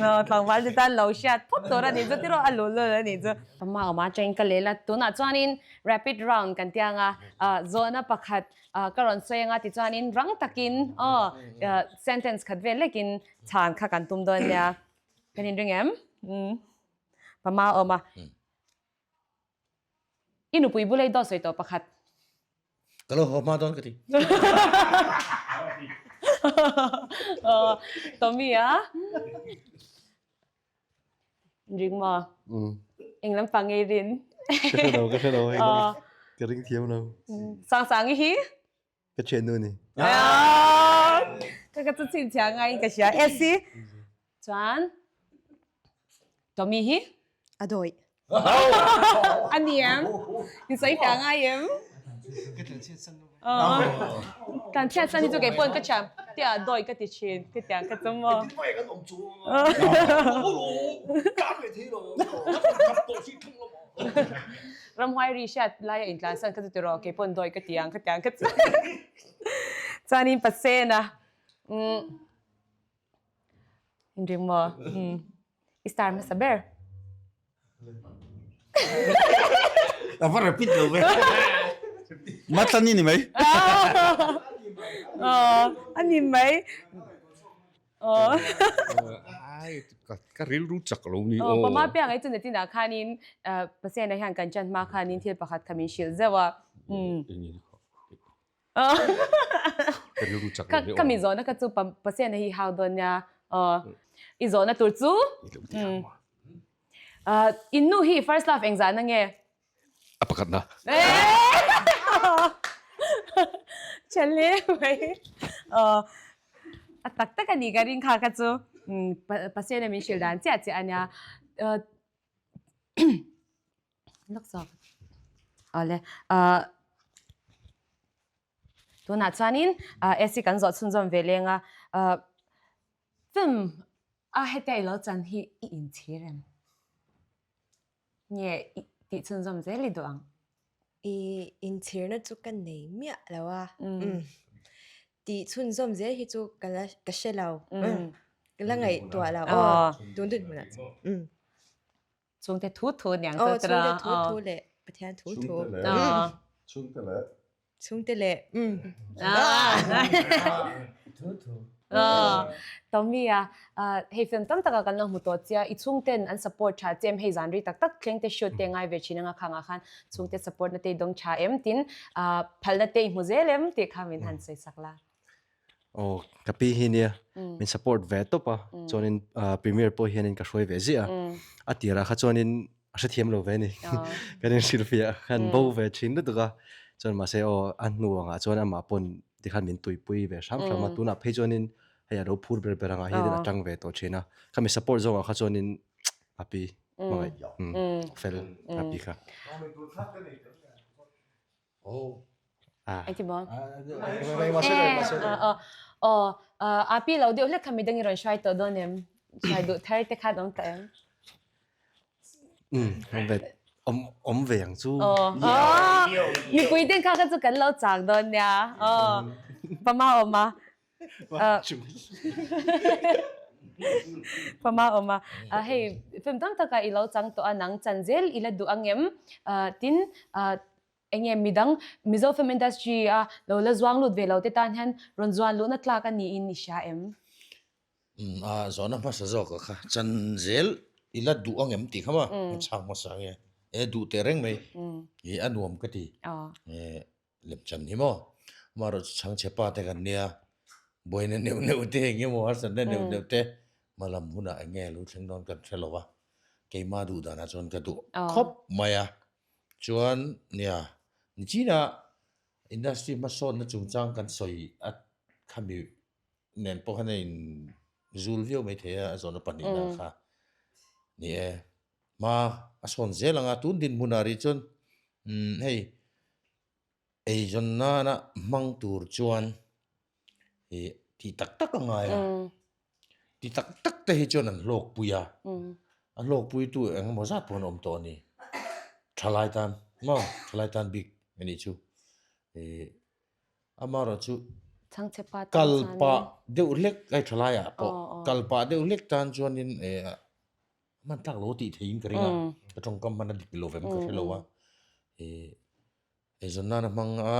No, tlangval te tan lo hriat phawt tur a nih chu tiraw a luh lul a nih chu. Pama awma atangin ka lel a, tunah chuanin rapid round kan ti ang a, zawhna pakhat ka rawn sawi ang a tichuanin rang takin aw sentence khat vel lekin chhan kha kan tum dawn nia. Kan inring em? Pama awma. I nupui bulei dawt sawi tawh pakhat. Ka lo haw hma dawn ka ti. Tommy a. Ring maw? Eng lampang nge i rin? Ka hre lo, ka hre lo. Ka ring thiam lo. Sangsangi hi? Ka thiannu ni. Ka ka chu chhinchhiah ngaiin ka hria. Esi chuan Tommy hi? A dawih. A ni em? I sawi fiah ngai em? Ka tlanchhiat san lo. Tlanchhiat san hi chu kei pawn ka thiam tia dawih ka ti thin ka tiang ka chu maw. Engtin mah kan awm chu. Ramhuai ri hriat laia intlansan kha chu ti rawh, kei pawn dawi ka ti ang, khatiang kha chu. Chuanin Pasena, umm, inring maw? Umm, i star hmasa ber. A va rapid lo ve. Matlan i ni mai. Aw, a ni mai. Ka rilru chak lo ni aw. Pama piang ei chu natinah khanin Pasena hian kan chan hma khanin thil pakhat kha min hrilh zeuh a. Ka rilru chak lo ni aw. Ka mi zawhna kha chu Pasena hi hau dawn nia. I zawhna tur chu in nu hi first love engzahna nge? A pakhatna. Chale mai. A tak tak a ni ka ring kha kha chu. Pasena min hrilh dan chiah chiah a nia. Lawk zawk. Awle. Tunah chuanin AC kan zawh chhunzawm ve leng a. Film a hetia i lo chan hi i inchhir em? Nge i tih chhunzawm zel i duh ang? I inchhirna chu ka nei miah lo a. Tih chhunzawm zel hi chu ka la ka hre lo. Ka la ngaihtuah lo. Aw, tun tun hmunah chuan. Chhungte thu thu niang chu tira. Aw, chhungte thu thu leh Pathian thu thu. Chhungte leh. Chhungte leh. Thu thu. Tommy a, hei film tam taka kan lo hmu tawh chia, i chhungten an support tha che em hei zan ri tak tak thleng te shoot te ngai ve thin anga khangah khan chhungte support na te i dawng tha em tin phalna te i hmu zel em tih kha min han sawi sak la. Aw ka pi hi nia min support ve tawp a chuanin premier pawh hianin ka hruai ve ziah a a tirah kha chuanin a hrethiam lo ve a ni kan inhrilhfiah khan bo ve thin lutuk a chuan mahse aw a hnu angah chuan amah pawn tikhan min tuipui ve hram hram a tunah phei chuanin hei a lo phur ber ber angah hianin a tang ve tawh thin a khami support zawngah kha chuanin a pi hmangaih fel a pi kha. Engti maw? Aw, a pi lo deuh hlek kha midang i rawn hruai tawh dawn em? Hruai duh thar te khan awm tawh em? Awm ve, awm awm ve ang chu. Aw, mipui ten kha kha chu kan lo chak dawn nia. Aw, pama awm a. Pama awm a, hei film tam taka i lo chang tawh a, nang chan zel i la duh angem? Tin, enge midang Mizo film industry a lo la zuang lut ve lo te tan hian rawn zuan luhna tlak a niin i hria em? A zawhna hmasa zawk a kha chan zel i la duh angem tih kha maw? Ka chhang hmasa ange. E duh teh reng mai. I a nuam ka ti. E lepchan hi maw? Amaherawhchu chhangchhe pa te kan nia, buaina neuh neuh te eng emaw harsatna neuh neuh te hmalam hunah eng nge lo thleng dawn kan hre lo va, keimah duh danah chuan ka duh khawp mai a. Chuan nia nichinah industry hmasawnna chungchang kan sawi a khami nen pawh khan a in zul viau mai thei a, a zawhna pahnihna kha ni e. Hma a sawn zel ang a, tun dinhmunah rih chuan umm hei eizawn nana hmang tur chuan ih tih tak tak a ngai a, ti tak tak te hi chuan an hlawkpui a, a hlawkpuitu eng emaw zat pawh an awm tawh a ni. Thalai tan maw thalai tan bik a nih chu ih Amaherawh chu kal pah deuh hlek hei tha laiah pawh kal pah deuh hlek tan chuanin eh a hman tlak lo tih theiin ka ring a, ka tawngkam hman a dik lo vem ka hre lo a, eh eizawn nana hmang a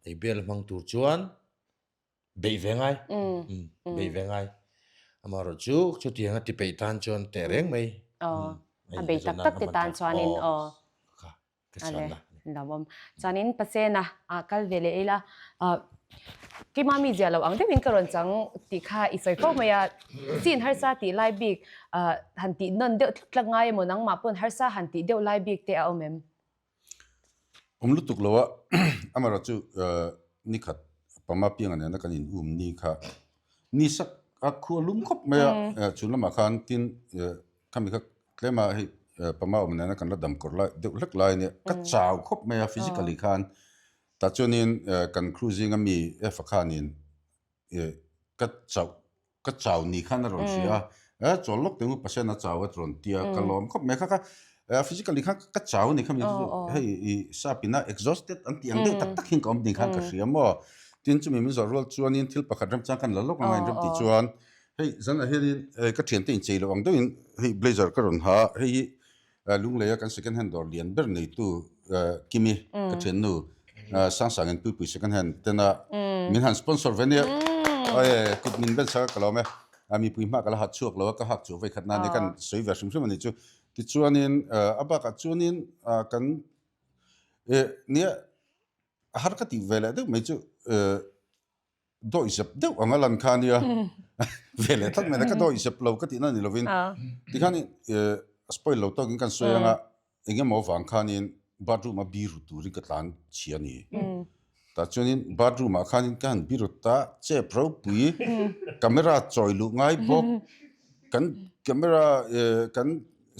ei bel hmang tur chuan beih ve ngai, beih ve ngai. Amaherawh chu chutiang a ti peih tan chuan teh reng mai. A bei tak tak te tan chuanin aw. Ale, lawmawm. Chuanin Pasena ah kal ve leh ila, keimah mi zia lo ang deuhin ka rawn chang tih kha i sawi fo mai a, scene harsa tih lai bik han tih nawn deuh tlat tlat ngai emaw nangmah pawn harsa han tih deuh lai bik te a awm em? Awm lutuk lo a, amaherawh chu nikhat pama pianga nena kan in um ni kha ni sak a khu a lum khawp mai a, chhun lamah khan tin Khami kha tlema hei pama awm nena kan la dam kawr lai deuh hlek lai ania ka chau khawp mai a physically khan tah chuanin kan crew zinga mi Efa khanin ka chauh ka chau ni khan a rawn hria a chawl lawk teh u pasena chau a rawn tia ka lawm khawp mai kha kha physically khan ka chau a ni khami chu hei i sapina exhausted an tih ang deuh tak tak hian ka awm ni khan ka hria maw tin chumi min zawh rual chuanin thil pakhat remchang kan la lawk anga inrem tih chuan Hei zanah hianin ka thiante inchei loh ang deuhin hei blazer ka rawn ha a, hei hi Lungleia kan second hand dawr lian ber neitu Kimi ka thiannu Sangsangin Puipui second hand tena min han sponsor ve nia kut min ben sak a ka lawm e, mipui hma ka la hat chhuak lo a ka hak chu vei khat nan nia kan sawi ve hrim hrim a nih chu. Tichuanin a bakah chuanin kan nia har ka tih ve leh deuh mai chu dawihzep deuh anga lan kha ania ve leh tlat mai ka dawihzep lo ka tihna ni lovin tikhan a spoil lo tawkin kan sawi anga engemaw vang khanin bathroom a biru turin ka tlan chhia a ni tah chuanin bathroom ah khanin ka han biru ta chep ropui camera chawi luh ngai bawk kan camera kan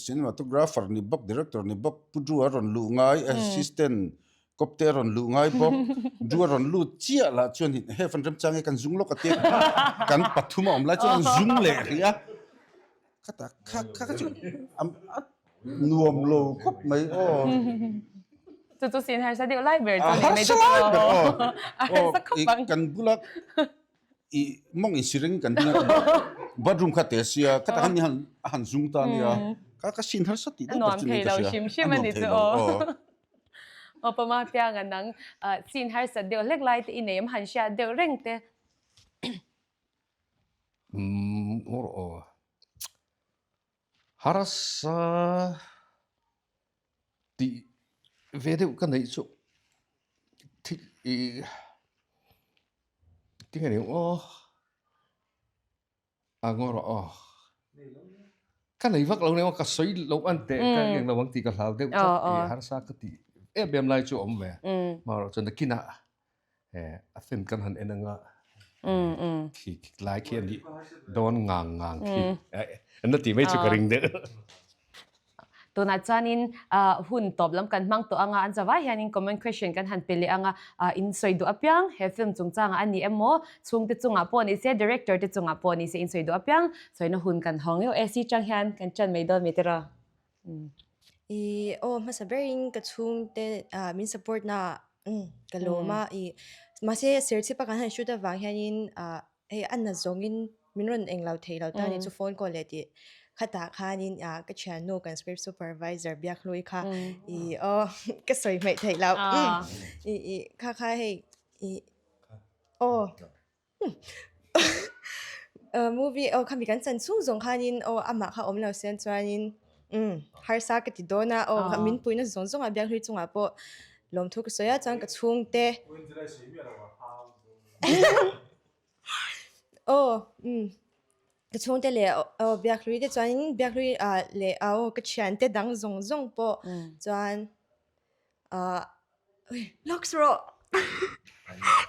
cinematographer ni bawk director ni bawk pu Drew a rawn luh ngai assistant Kawpte a rawn luh ngai bawk. Du a rawn lut chiah lah chuan hi he fan remchang hi kan zung lawk a tia kan pathum a awm lai chuan an zung leh rih a. Khata kha kha kha chu a nuam lo khawp mai aw. Chu chu sin harsa deuh lai ber chu ni mai chu. A harsa lai ber aw. A harsa khawp ang. Kan bula i mawng in siring kan ding a bathroom kha te sia khata khan mi han a han zung ta nia. Kha ka sin harsa tih deuh ber chu ni ka hria. A nuam thei lo aw. Aw pama pianga nang scene harsat deuh hlek lai te i nei em han hriat deuh reng te. Umm aw aw harsa tih ve deuh ka neih chu thil ih tinge ni aw. A ngaw rawh aw. Ka nei vak lo nia ka sawi lo an teh ka eng lo ang tih ka hlau deuh tlat i harsa ka tih em em lai chu a awm ve. Marawh chuan nakinah a film kan han en anga khi lai khi a nih dawn ngang ngang khi an la tih mai chu ka ring deuh. Tunah chuanin hun tawp lam kan hmang tawh anga an zavai hianin comment question kan han pe leh anga in sawi duh apiang he film chungchangah a ni emaw chhungte chungah pawh ni se director te chungah pawh ni se in sawi duh apiang sawina hun kan hawng eo AC chang hian kan chan mai dawn mai tiraw. I aw hmasa berin ka chhungte min support na ka lawm a i mahse serchhip a kan han shoot avang hianin. Hei a na zawngin min rawn eng lo thei lo ta ni chu phone call leh tih khatah khanin ah ka thiannu kan script supervisor Biakhlui kha i aw ka sawi hmaih theih loh i i kha kha hei i aw movie aw khami kan chan chhung zawng khanin aw amah kha awm lo sian chuanin umm harsa ka ti dawn a aw min puihna zawng zawng a Biakhlui chungah pawh lawmthu ka sawi a chuan ka chhungte. Aw umm ka chhungte leh aw biakhlui te chuanin biakhlui ah leh aw ka thiante dang zawng zawng pawh chuan ah lawks rawh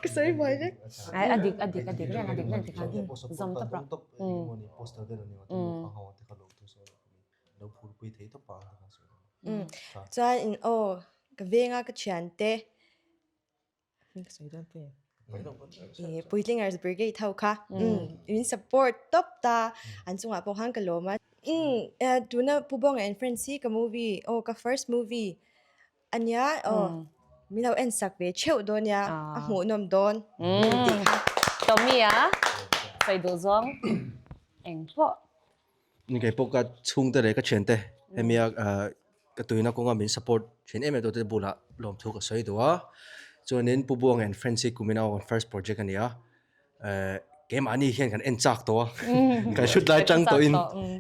ka sawi buai vek. Ai a dik a dik a dik reng a dik reng tikhan zawm tawp rawh. Umm chuan in aw ka venga ka thiante. Puitlingers Brigade ho kha min support tawp ta an chungah pawh khan ka lawm a. Tuna Pu Buanga and Friends hi ka movie aw ka first movie ania aw min lo en sak ve theuh dawn nia a hmuhnawm dawn tih kha. Tommy a sawi duh zawng eng pawh. Kei pawh ka chhungte leh ka thiante hemia ka tuina kawnga min support thin em em tute bulah lawmthu ka sawi duh a. Chuanin Pu Buanga and Friends hi kumina kan first project a ni a. Keimahni hian kan en chak tawh a, kan shoot lai chang tawhin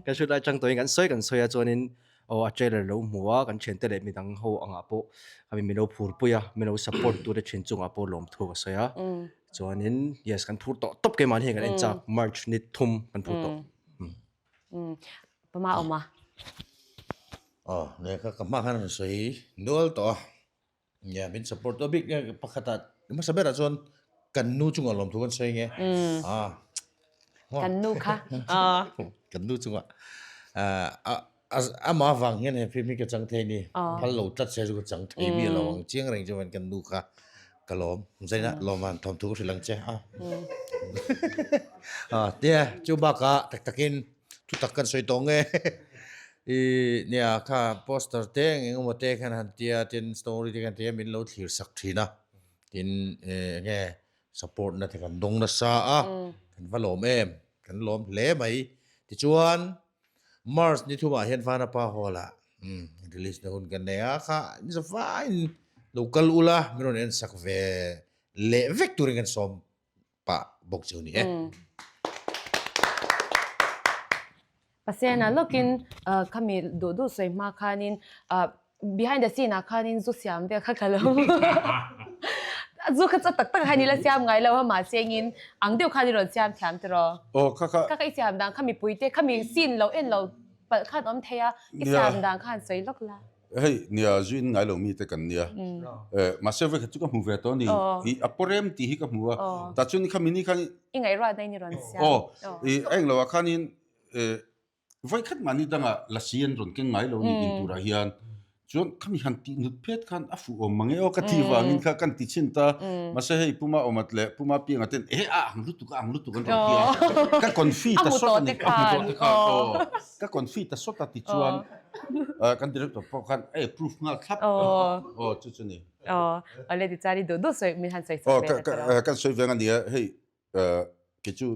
kan shoot lai chang tawhin kan sawi kan sawi a chuanin aw a trailer lo hmu a kan thiante leh midang ho angah pawh khami min lo phurpui a, min lo support tute thin chungah pawh lawmthu ka sawi a. Chuanin yes kan phur tawh tawp keimahni hian kan en chak March ni thum kan phur tawh. Pama awm a. Aw ne kha ka hma khan an sawi nual tawh a. Nia min support tawh bik nge pakhatah hmasa berah chuan kan nu chungah lawmthu kan sawi nge. Ah. Kan nu kha. Kan nu chungah amah avang hian he film hi ka chang thei a ni. Phal lo tlat se chu ka chang thei miah lo ang chiang reng chuan kan nu kha ka lawm. Zaina lawmhan thawmthu ka hrilh ang che a. Tia chu bakah tak takin thu tak kan sawi tawh nge. I nia kha poster te eng engemaw te khan han tia tin story te khan tia min lo thlir sak thin a. Tin eng nge support na te kan dawng nasa a. Kan va lawm em kan lawm hle mai. Tichuan March ni thumah hian Vanapa Hall ah release na hun kan nei a, kha in za faiin lo kal ula min rawn en sak ve leh vek turin kan sawm pah bawk chu ni e. Pasena lawkin khami duh duh sawi hma khanin Behind the scene ah khanin zu siam vel kha ka lo zu kha chu tak tak khan ila siam ngai lo a mahse engin ang deuh khan i rawn siam thiam tiraw? Aw kha kha. Kha kha i siam dan kha mipui te khami scene lo en lo palh khan awm thei a i siam dan khan sawi lawk la. Hei nia zu in ngai lo mi te kan nia eh mahse vekhat chu ka hmu ve tawh a ni i a pawrem tih hi ka hmu a tah chuan khami ni khan i ngaihruat na in i rawn siam aw i a englo ah khanin eh Vawi khat mahni dangah lasi an rawn keng ngai lo ni in turah hian chuan khami han tih nut phet khan a fuh awm mang e aw ka tih vangin kha kan ti chhin ta mahse hei Puma awmat leh Puma pianga ten eh a ang lutuk a ang lutuk an rawn ti a ka confi ta sawt a ni a hmu tawh te khan aw ka confi ta sawt a ti chuan kan director pawh khan a approve nghal thlap aw chu chu ni aw awle ti chuan i duh duh sawi min han sawi sak ve ta aw kan sawi veng a nia hei Kei chu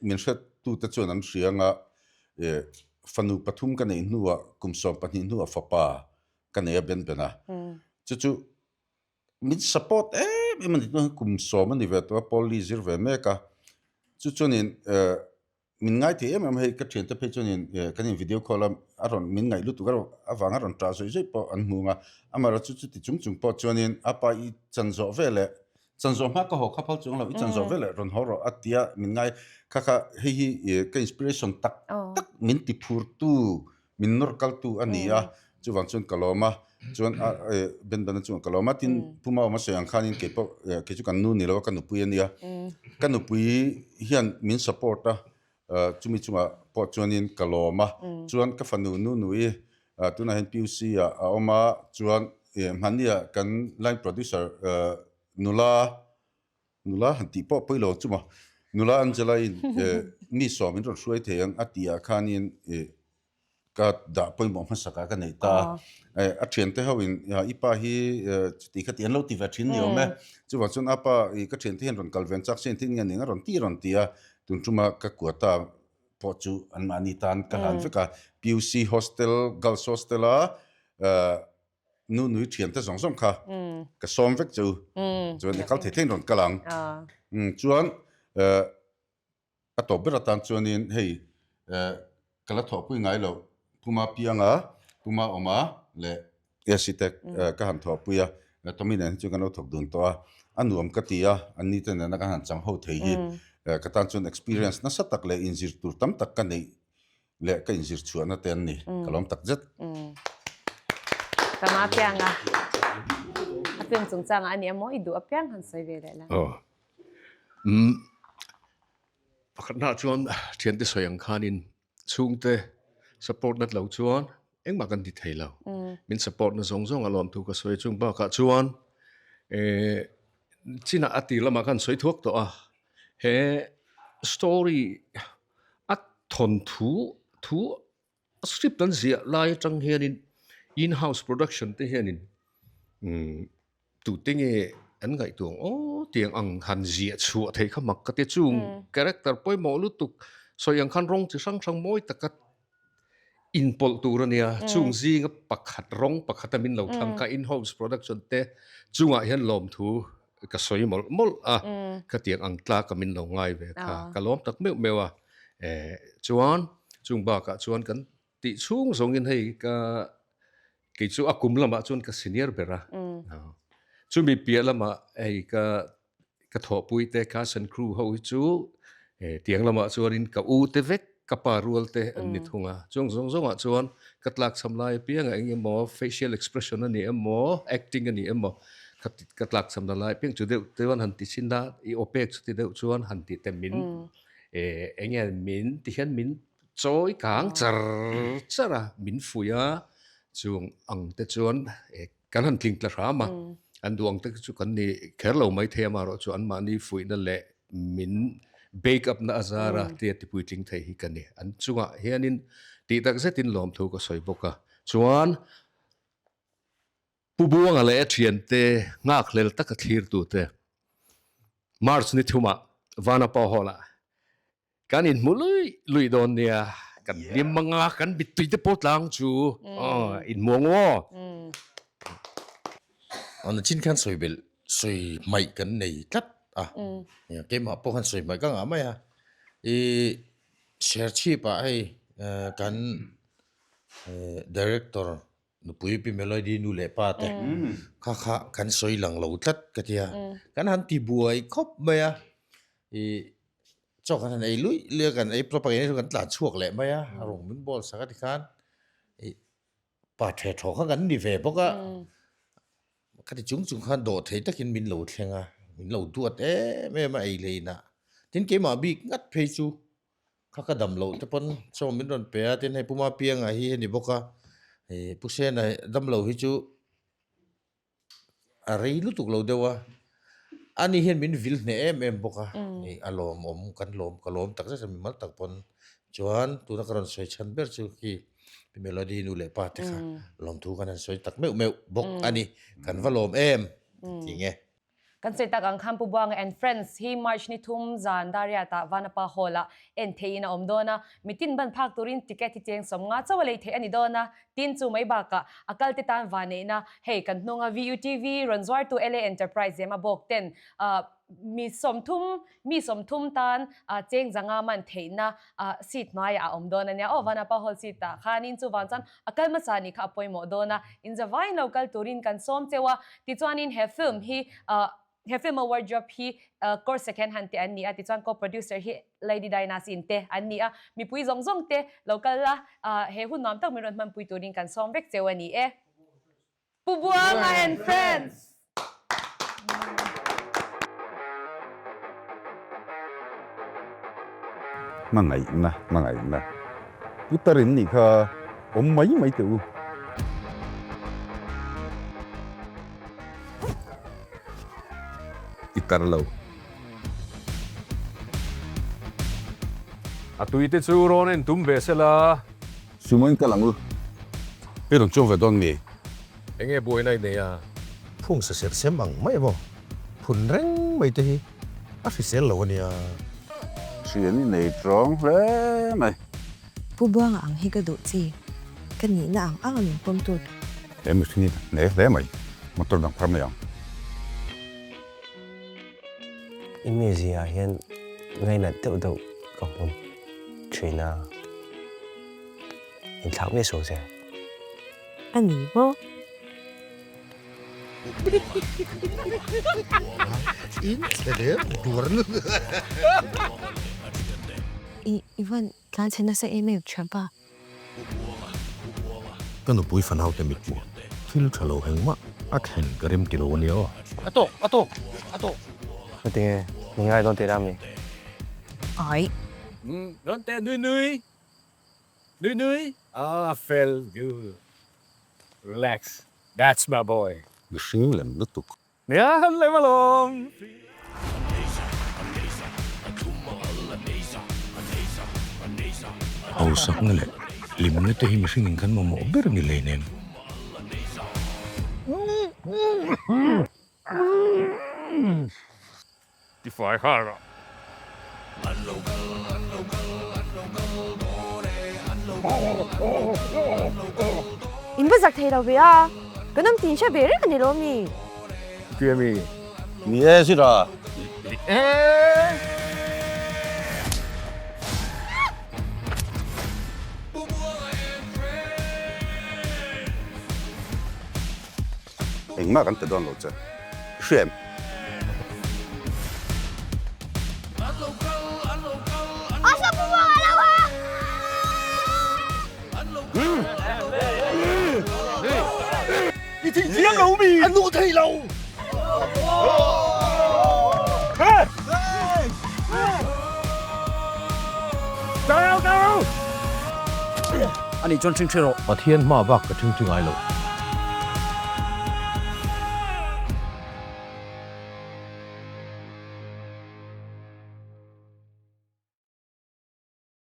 min hrettute chuan an hria anga fanu pathum ka neih hnuah kum 12 hnuah fapa ka nei a Ben Ben a. Chu chu min support em em a ni tunah hian kum sawm a ni ve tawh a Paul Lee zir ve mek a. Chu chuanin Min ngai thei em em hei ka thiante phei chuanin kan in video call a a rawn min ngaih lutuk a avang a rawn tah zawih zawih pawh an hmu ang a amaherawh chu chuti chung chung pawh chuanin a pa i chan zawh ve leh chan zawh hma ka haw kha phal chuang lo i chan zawh ve leh rawn haw rawh a tia min ngai kha kha hei hi ka inspiration tak tak min ti phur tu min nawr kal tu a ni a chuvang chuan ka lawm a chuan a Ben Bena chuan ka lawm a tin Pu Maawma sawi ang khanin kei pawh kei chu kan nu ni lo a ka nupui a nia ka nupui hian min support a chumi chungah pawh chuanin ka lawm a chuan ka fanu Nunui tunah hian PUC ah a awm a chuan hmahnia kan line producer nula Nula han tih pawh pawi lo chu maw. Nula Angela in mi sawm in rawn hruai thei ang a tih ah khanin ka dah pawimawh hmasak ah ka neih ta a. A thiante ho in i pa hi chuti kha ti an lo ti ve thin ni awm e. Chuvang chuan a pa i ka thiante hian rawn kal ve ang chak se engtin nge ning a rawn ti rawn ti a. Tun tuma ka quota pawh chu anmahni tan ka hlan vek a. PUC hostel, girls hostel a nu nui thian te zawng zawng kha ka sawm vek che u. Chuan i kal thei theiin rawn kal ang. Chuan A tawp ber atan chuanin hei ka la thawhpui ngai loh Puma Pianga, Puma Awma leh AC te ka han thawhpui a, Tommy nen hi chuan kan lo thawk dun tawh a, a nuam ka ti a, anni te nena kan han chang ho thei hi ka tan chuan experience nasa tak leh inzir tur tam tak ka neih leh ka inzir chhuahna te an ni, ka lawm tak zet. Puma Pianga, a film chungchangah a ni emaw i duh apiang han sawi ve leh la. Pakhatna chuan thiante sawi ang khanin chhungte support nat lo chuan engmah kan ti thei lo. Min support na zawng zawng a lawm thu ka sawi chung bakah chuan eh chinah a tir lamah khan sawi thuak tawh a, he story a thawnthu thu a script an ziah lai atang hianin in house production te hianin umm Tute nge an ngaihtuah ang aw tiang ang han ziah chhuah theih kha mak ka ti chung character pawimawh lutuk sawi ang khan rawng chi hrang hrang mawi taka inpawlh tur a nia chung zinga pakhat rawng pakhata min lo thlang kha in house production te chungah hian lawmthu ka sawi mawlh mawlh a khatiang ang tlaka min lo ngai ve kha ka lawm tak meuh meuh a eh chuan chung bakah chuan kan Tih chhung zawngin hei ka kei chu a kum lamah chuan ka senior ber a. Chumi piah lamah hei ka ka thawhpui te cast and crew ho hi chu tiang lamah chuanin ka u te vek ka pa rual te an ni thung a. Chuang zawng zawngah chuan ka tlakchham lai apiangah eng emaw facial expression a ni emaw acting a ni emaw ka ka tlakchhamna lai apiang chu deuh chuan han ti chhin a i aw pek chuti deuh chuan han tih te min eng nge min ti hian min Chawi kang char char a, min fuih a, chung ang te chuan kan han tling tla hram a, an duh ang te chu kan ni kher lo mai thei amaherawh chu anmahni fuihna leh min bake up na a zar a tia tipui tling thei hi ka ni. An chungah hianin tih tak zetin lawmthu ka sawi bawk a, chuan Pu Buanga leh a thiante nghakhlel taka thlirtute March ni thumah Vanapa Hall-ah Kan inhmu lui lui dawn nia, kan hlim anga kan mittui te pawh tlang chu inhmu ang aw. An chin khan sawi belh sawi hmaih kan nei tlat a, keimah pawh khan sawi hmaih ka ngah mai a, i Serchhip ah hei kan director nupui Pi Melody nu leh pa te kha kha kan sawi lang lo tlat ka tia, kan han ti buai khawp mai a, i Chaw kan han ei luih luih a, kan ei proper in kan tlan chhuak leh mai a, a rawng min bawl sak a tikhan ih pa the thaw kha kan ni ve bawk a, khati chung chung khan dawh thei takin min lo thleng a, min lo duat em em a ei leh inah. Tin keimah bik ngat phei chu kha ka dam loh te pawn chaw min rawn pe a, tin hei Puma Pianga hi a ni bawk a, ih Pu Sena dam lo hi chu A rei lutuk lo deuh a, ani hian min vil hneh em em bawk a, a lawmawm kan lawm ka lawm tak zet a mimal tak pawn chuan tuna ka rawn sawi chhan ber chu khi Pi Melody nu leh pa te kha lawmthu kan han sawi tak meuh meuh bawk a ni, kan va lawm em ti nge. Kan sawi tak ang khan Pu Buanga and Friends hi March ni thum zan Dariat-ah Vanapa Hall-ah en theihin a awm dawn a, mitin ban phak turin ticket hi cheng 50 chauh a lei theih a ni dawn a, Tin chu mai bakah a kalte tan vaneihna hei kan hnunga VUTV rawn zuartu LA Enterprise Zema bawk ten mi 30 mi 30 tan cheng zanga man theihna seat hmaiah a awm dawn a nia. Aw Vanapa Hall seat ah khanin chuvang chuan a kal hmasa nih kha a pawimawh dawn a, inzavaiin lo kal turin kan sawm cheu a. Tichuanin he film hi He film a wardrobe hi kawr second hand te an ni a, tichuan co-producer hi Lady Dinah Sin te an ni a, mipui zawng zawng te lo kal la, he hun nuam tak min rawn hmanpui turin kan sawm vek cheu a ni e. Pu Buanga and Friends! Hmangaihna, hmangaihna. Putar in nih kha awm mai mai teh u. I tar lo. A tui te chu rawn en tum ve sela. Sumo in kal ang u. I rawn chuang ve dawn nge? Enge buaina i nei a? Phung sa serh sem ang mai emaw phun reng mai te hi a hrisel lo a nia. Thian i nei tawng hle mai. Pu Buanga ang hi ka duh chi. Ka nihna ang ang a min pawm tu. He mihring hi ka hne hle mai. Motor dang phar mai ang. I mizia ah hian ngainat deuh deuh ka hmu thin a, inthlak miah suh che. A ni maw? I van tlan chhe nasa em em thianpa. Ka nupui fanaute mithmuh thil tha lo engmah a thlen ka rem ti lo a nia aw. A tawk, a tawk, a tawk. Heti nge min ngai dawn tih rami? Ai. Rawn teh nui nui, nui nui. Ah fel, good. Relax, that's my boy. Mihring lem lutuk. Nia, han lem alawm. Hausakna leh hlimna te hi mihringin kan mamawh ber ni lei nen. Tifai har a. In va zak thei lo ve a, kan awm tin hre ve reng a ni lo mi? Tia mi? Ni e zira. Engmah kan ti dawn lo che. I hria em? I thih chiang lo mi? A nu thei lo! Ani chuan ṭhingṭhi rawh. Pathian hma bak ka ṭhingṭhi ngai lo.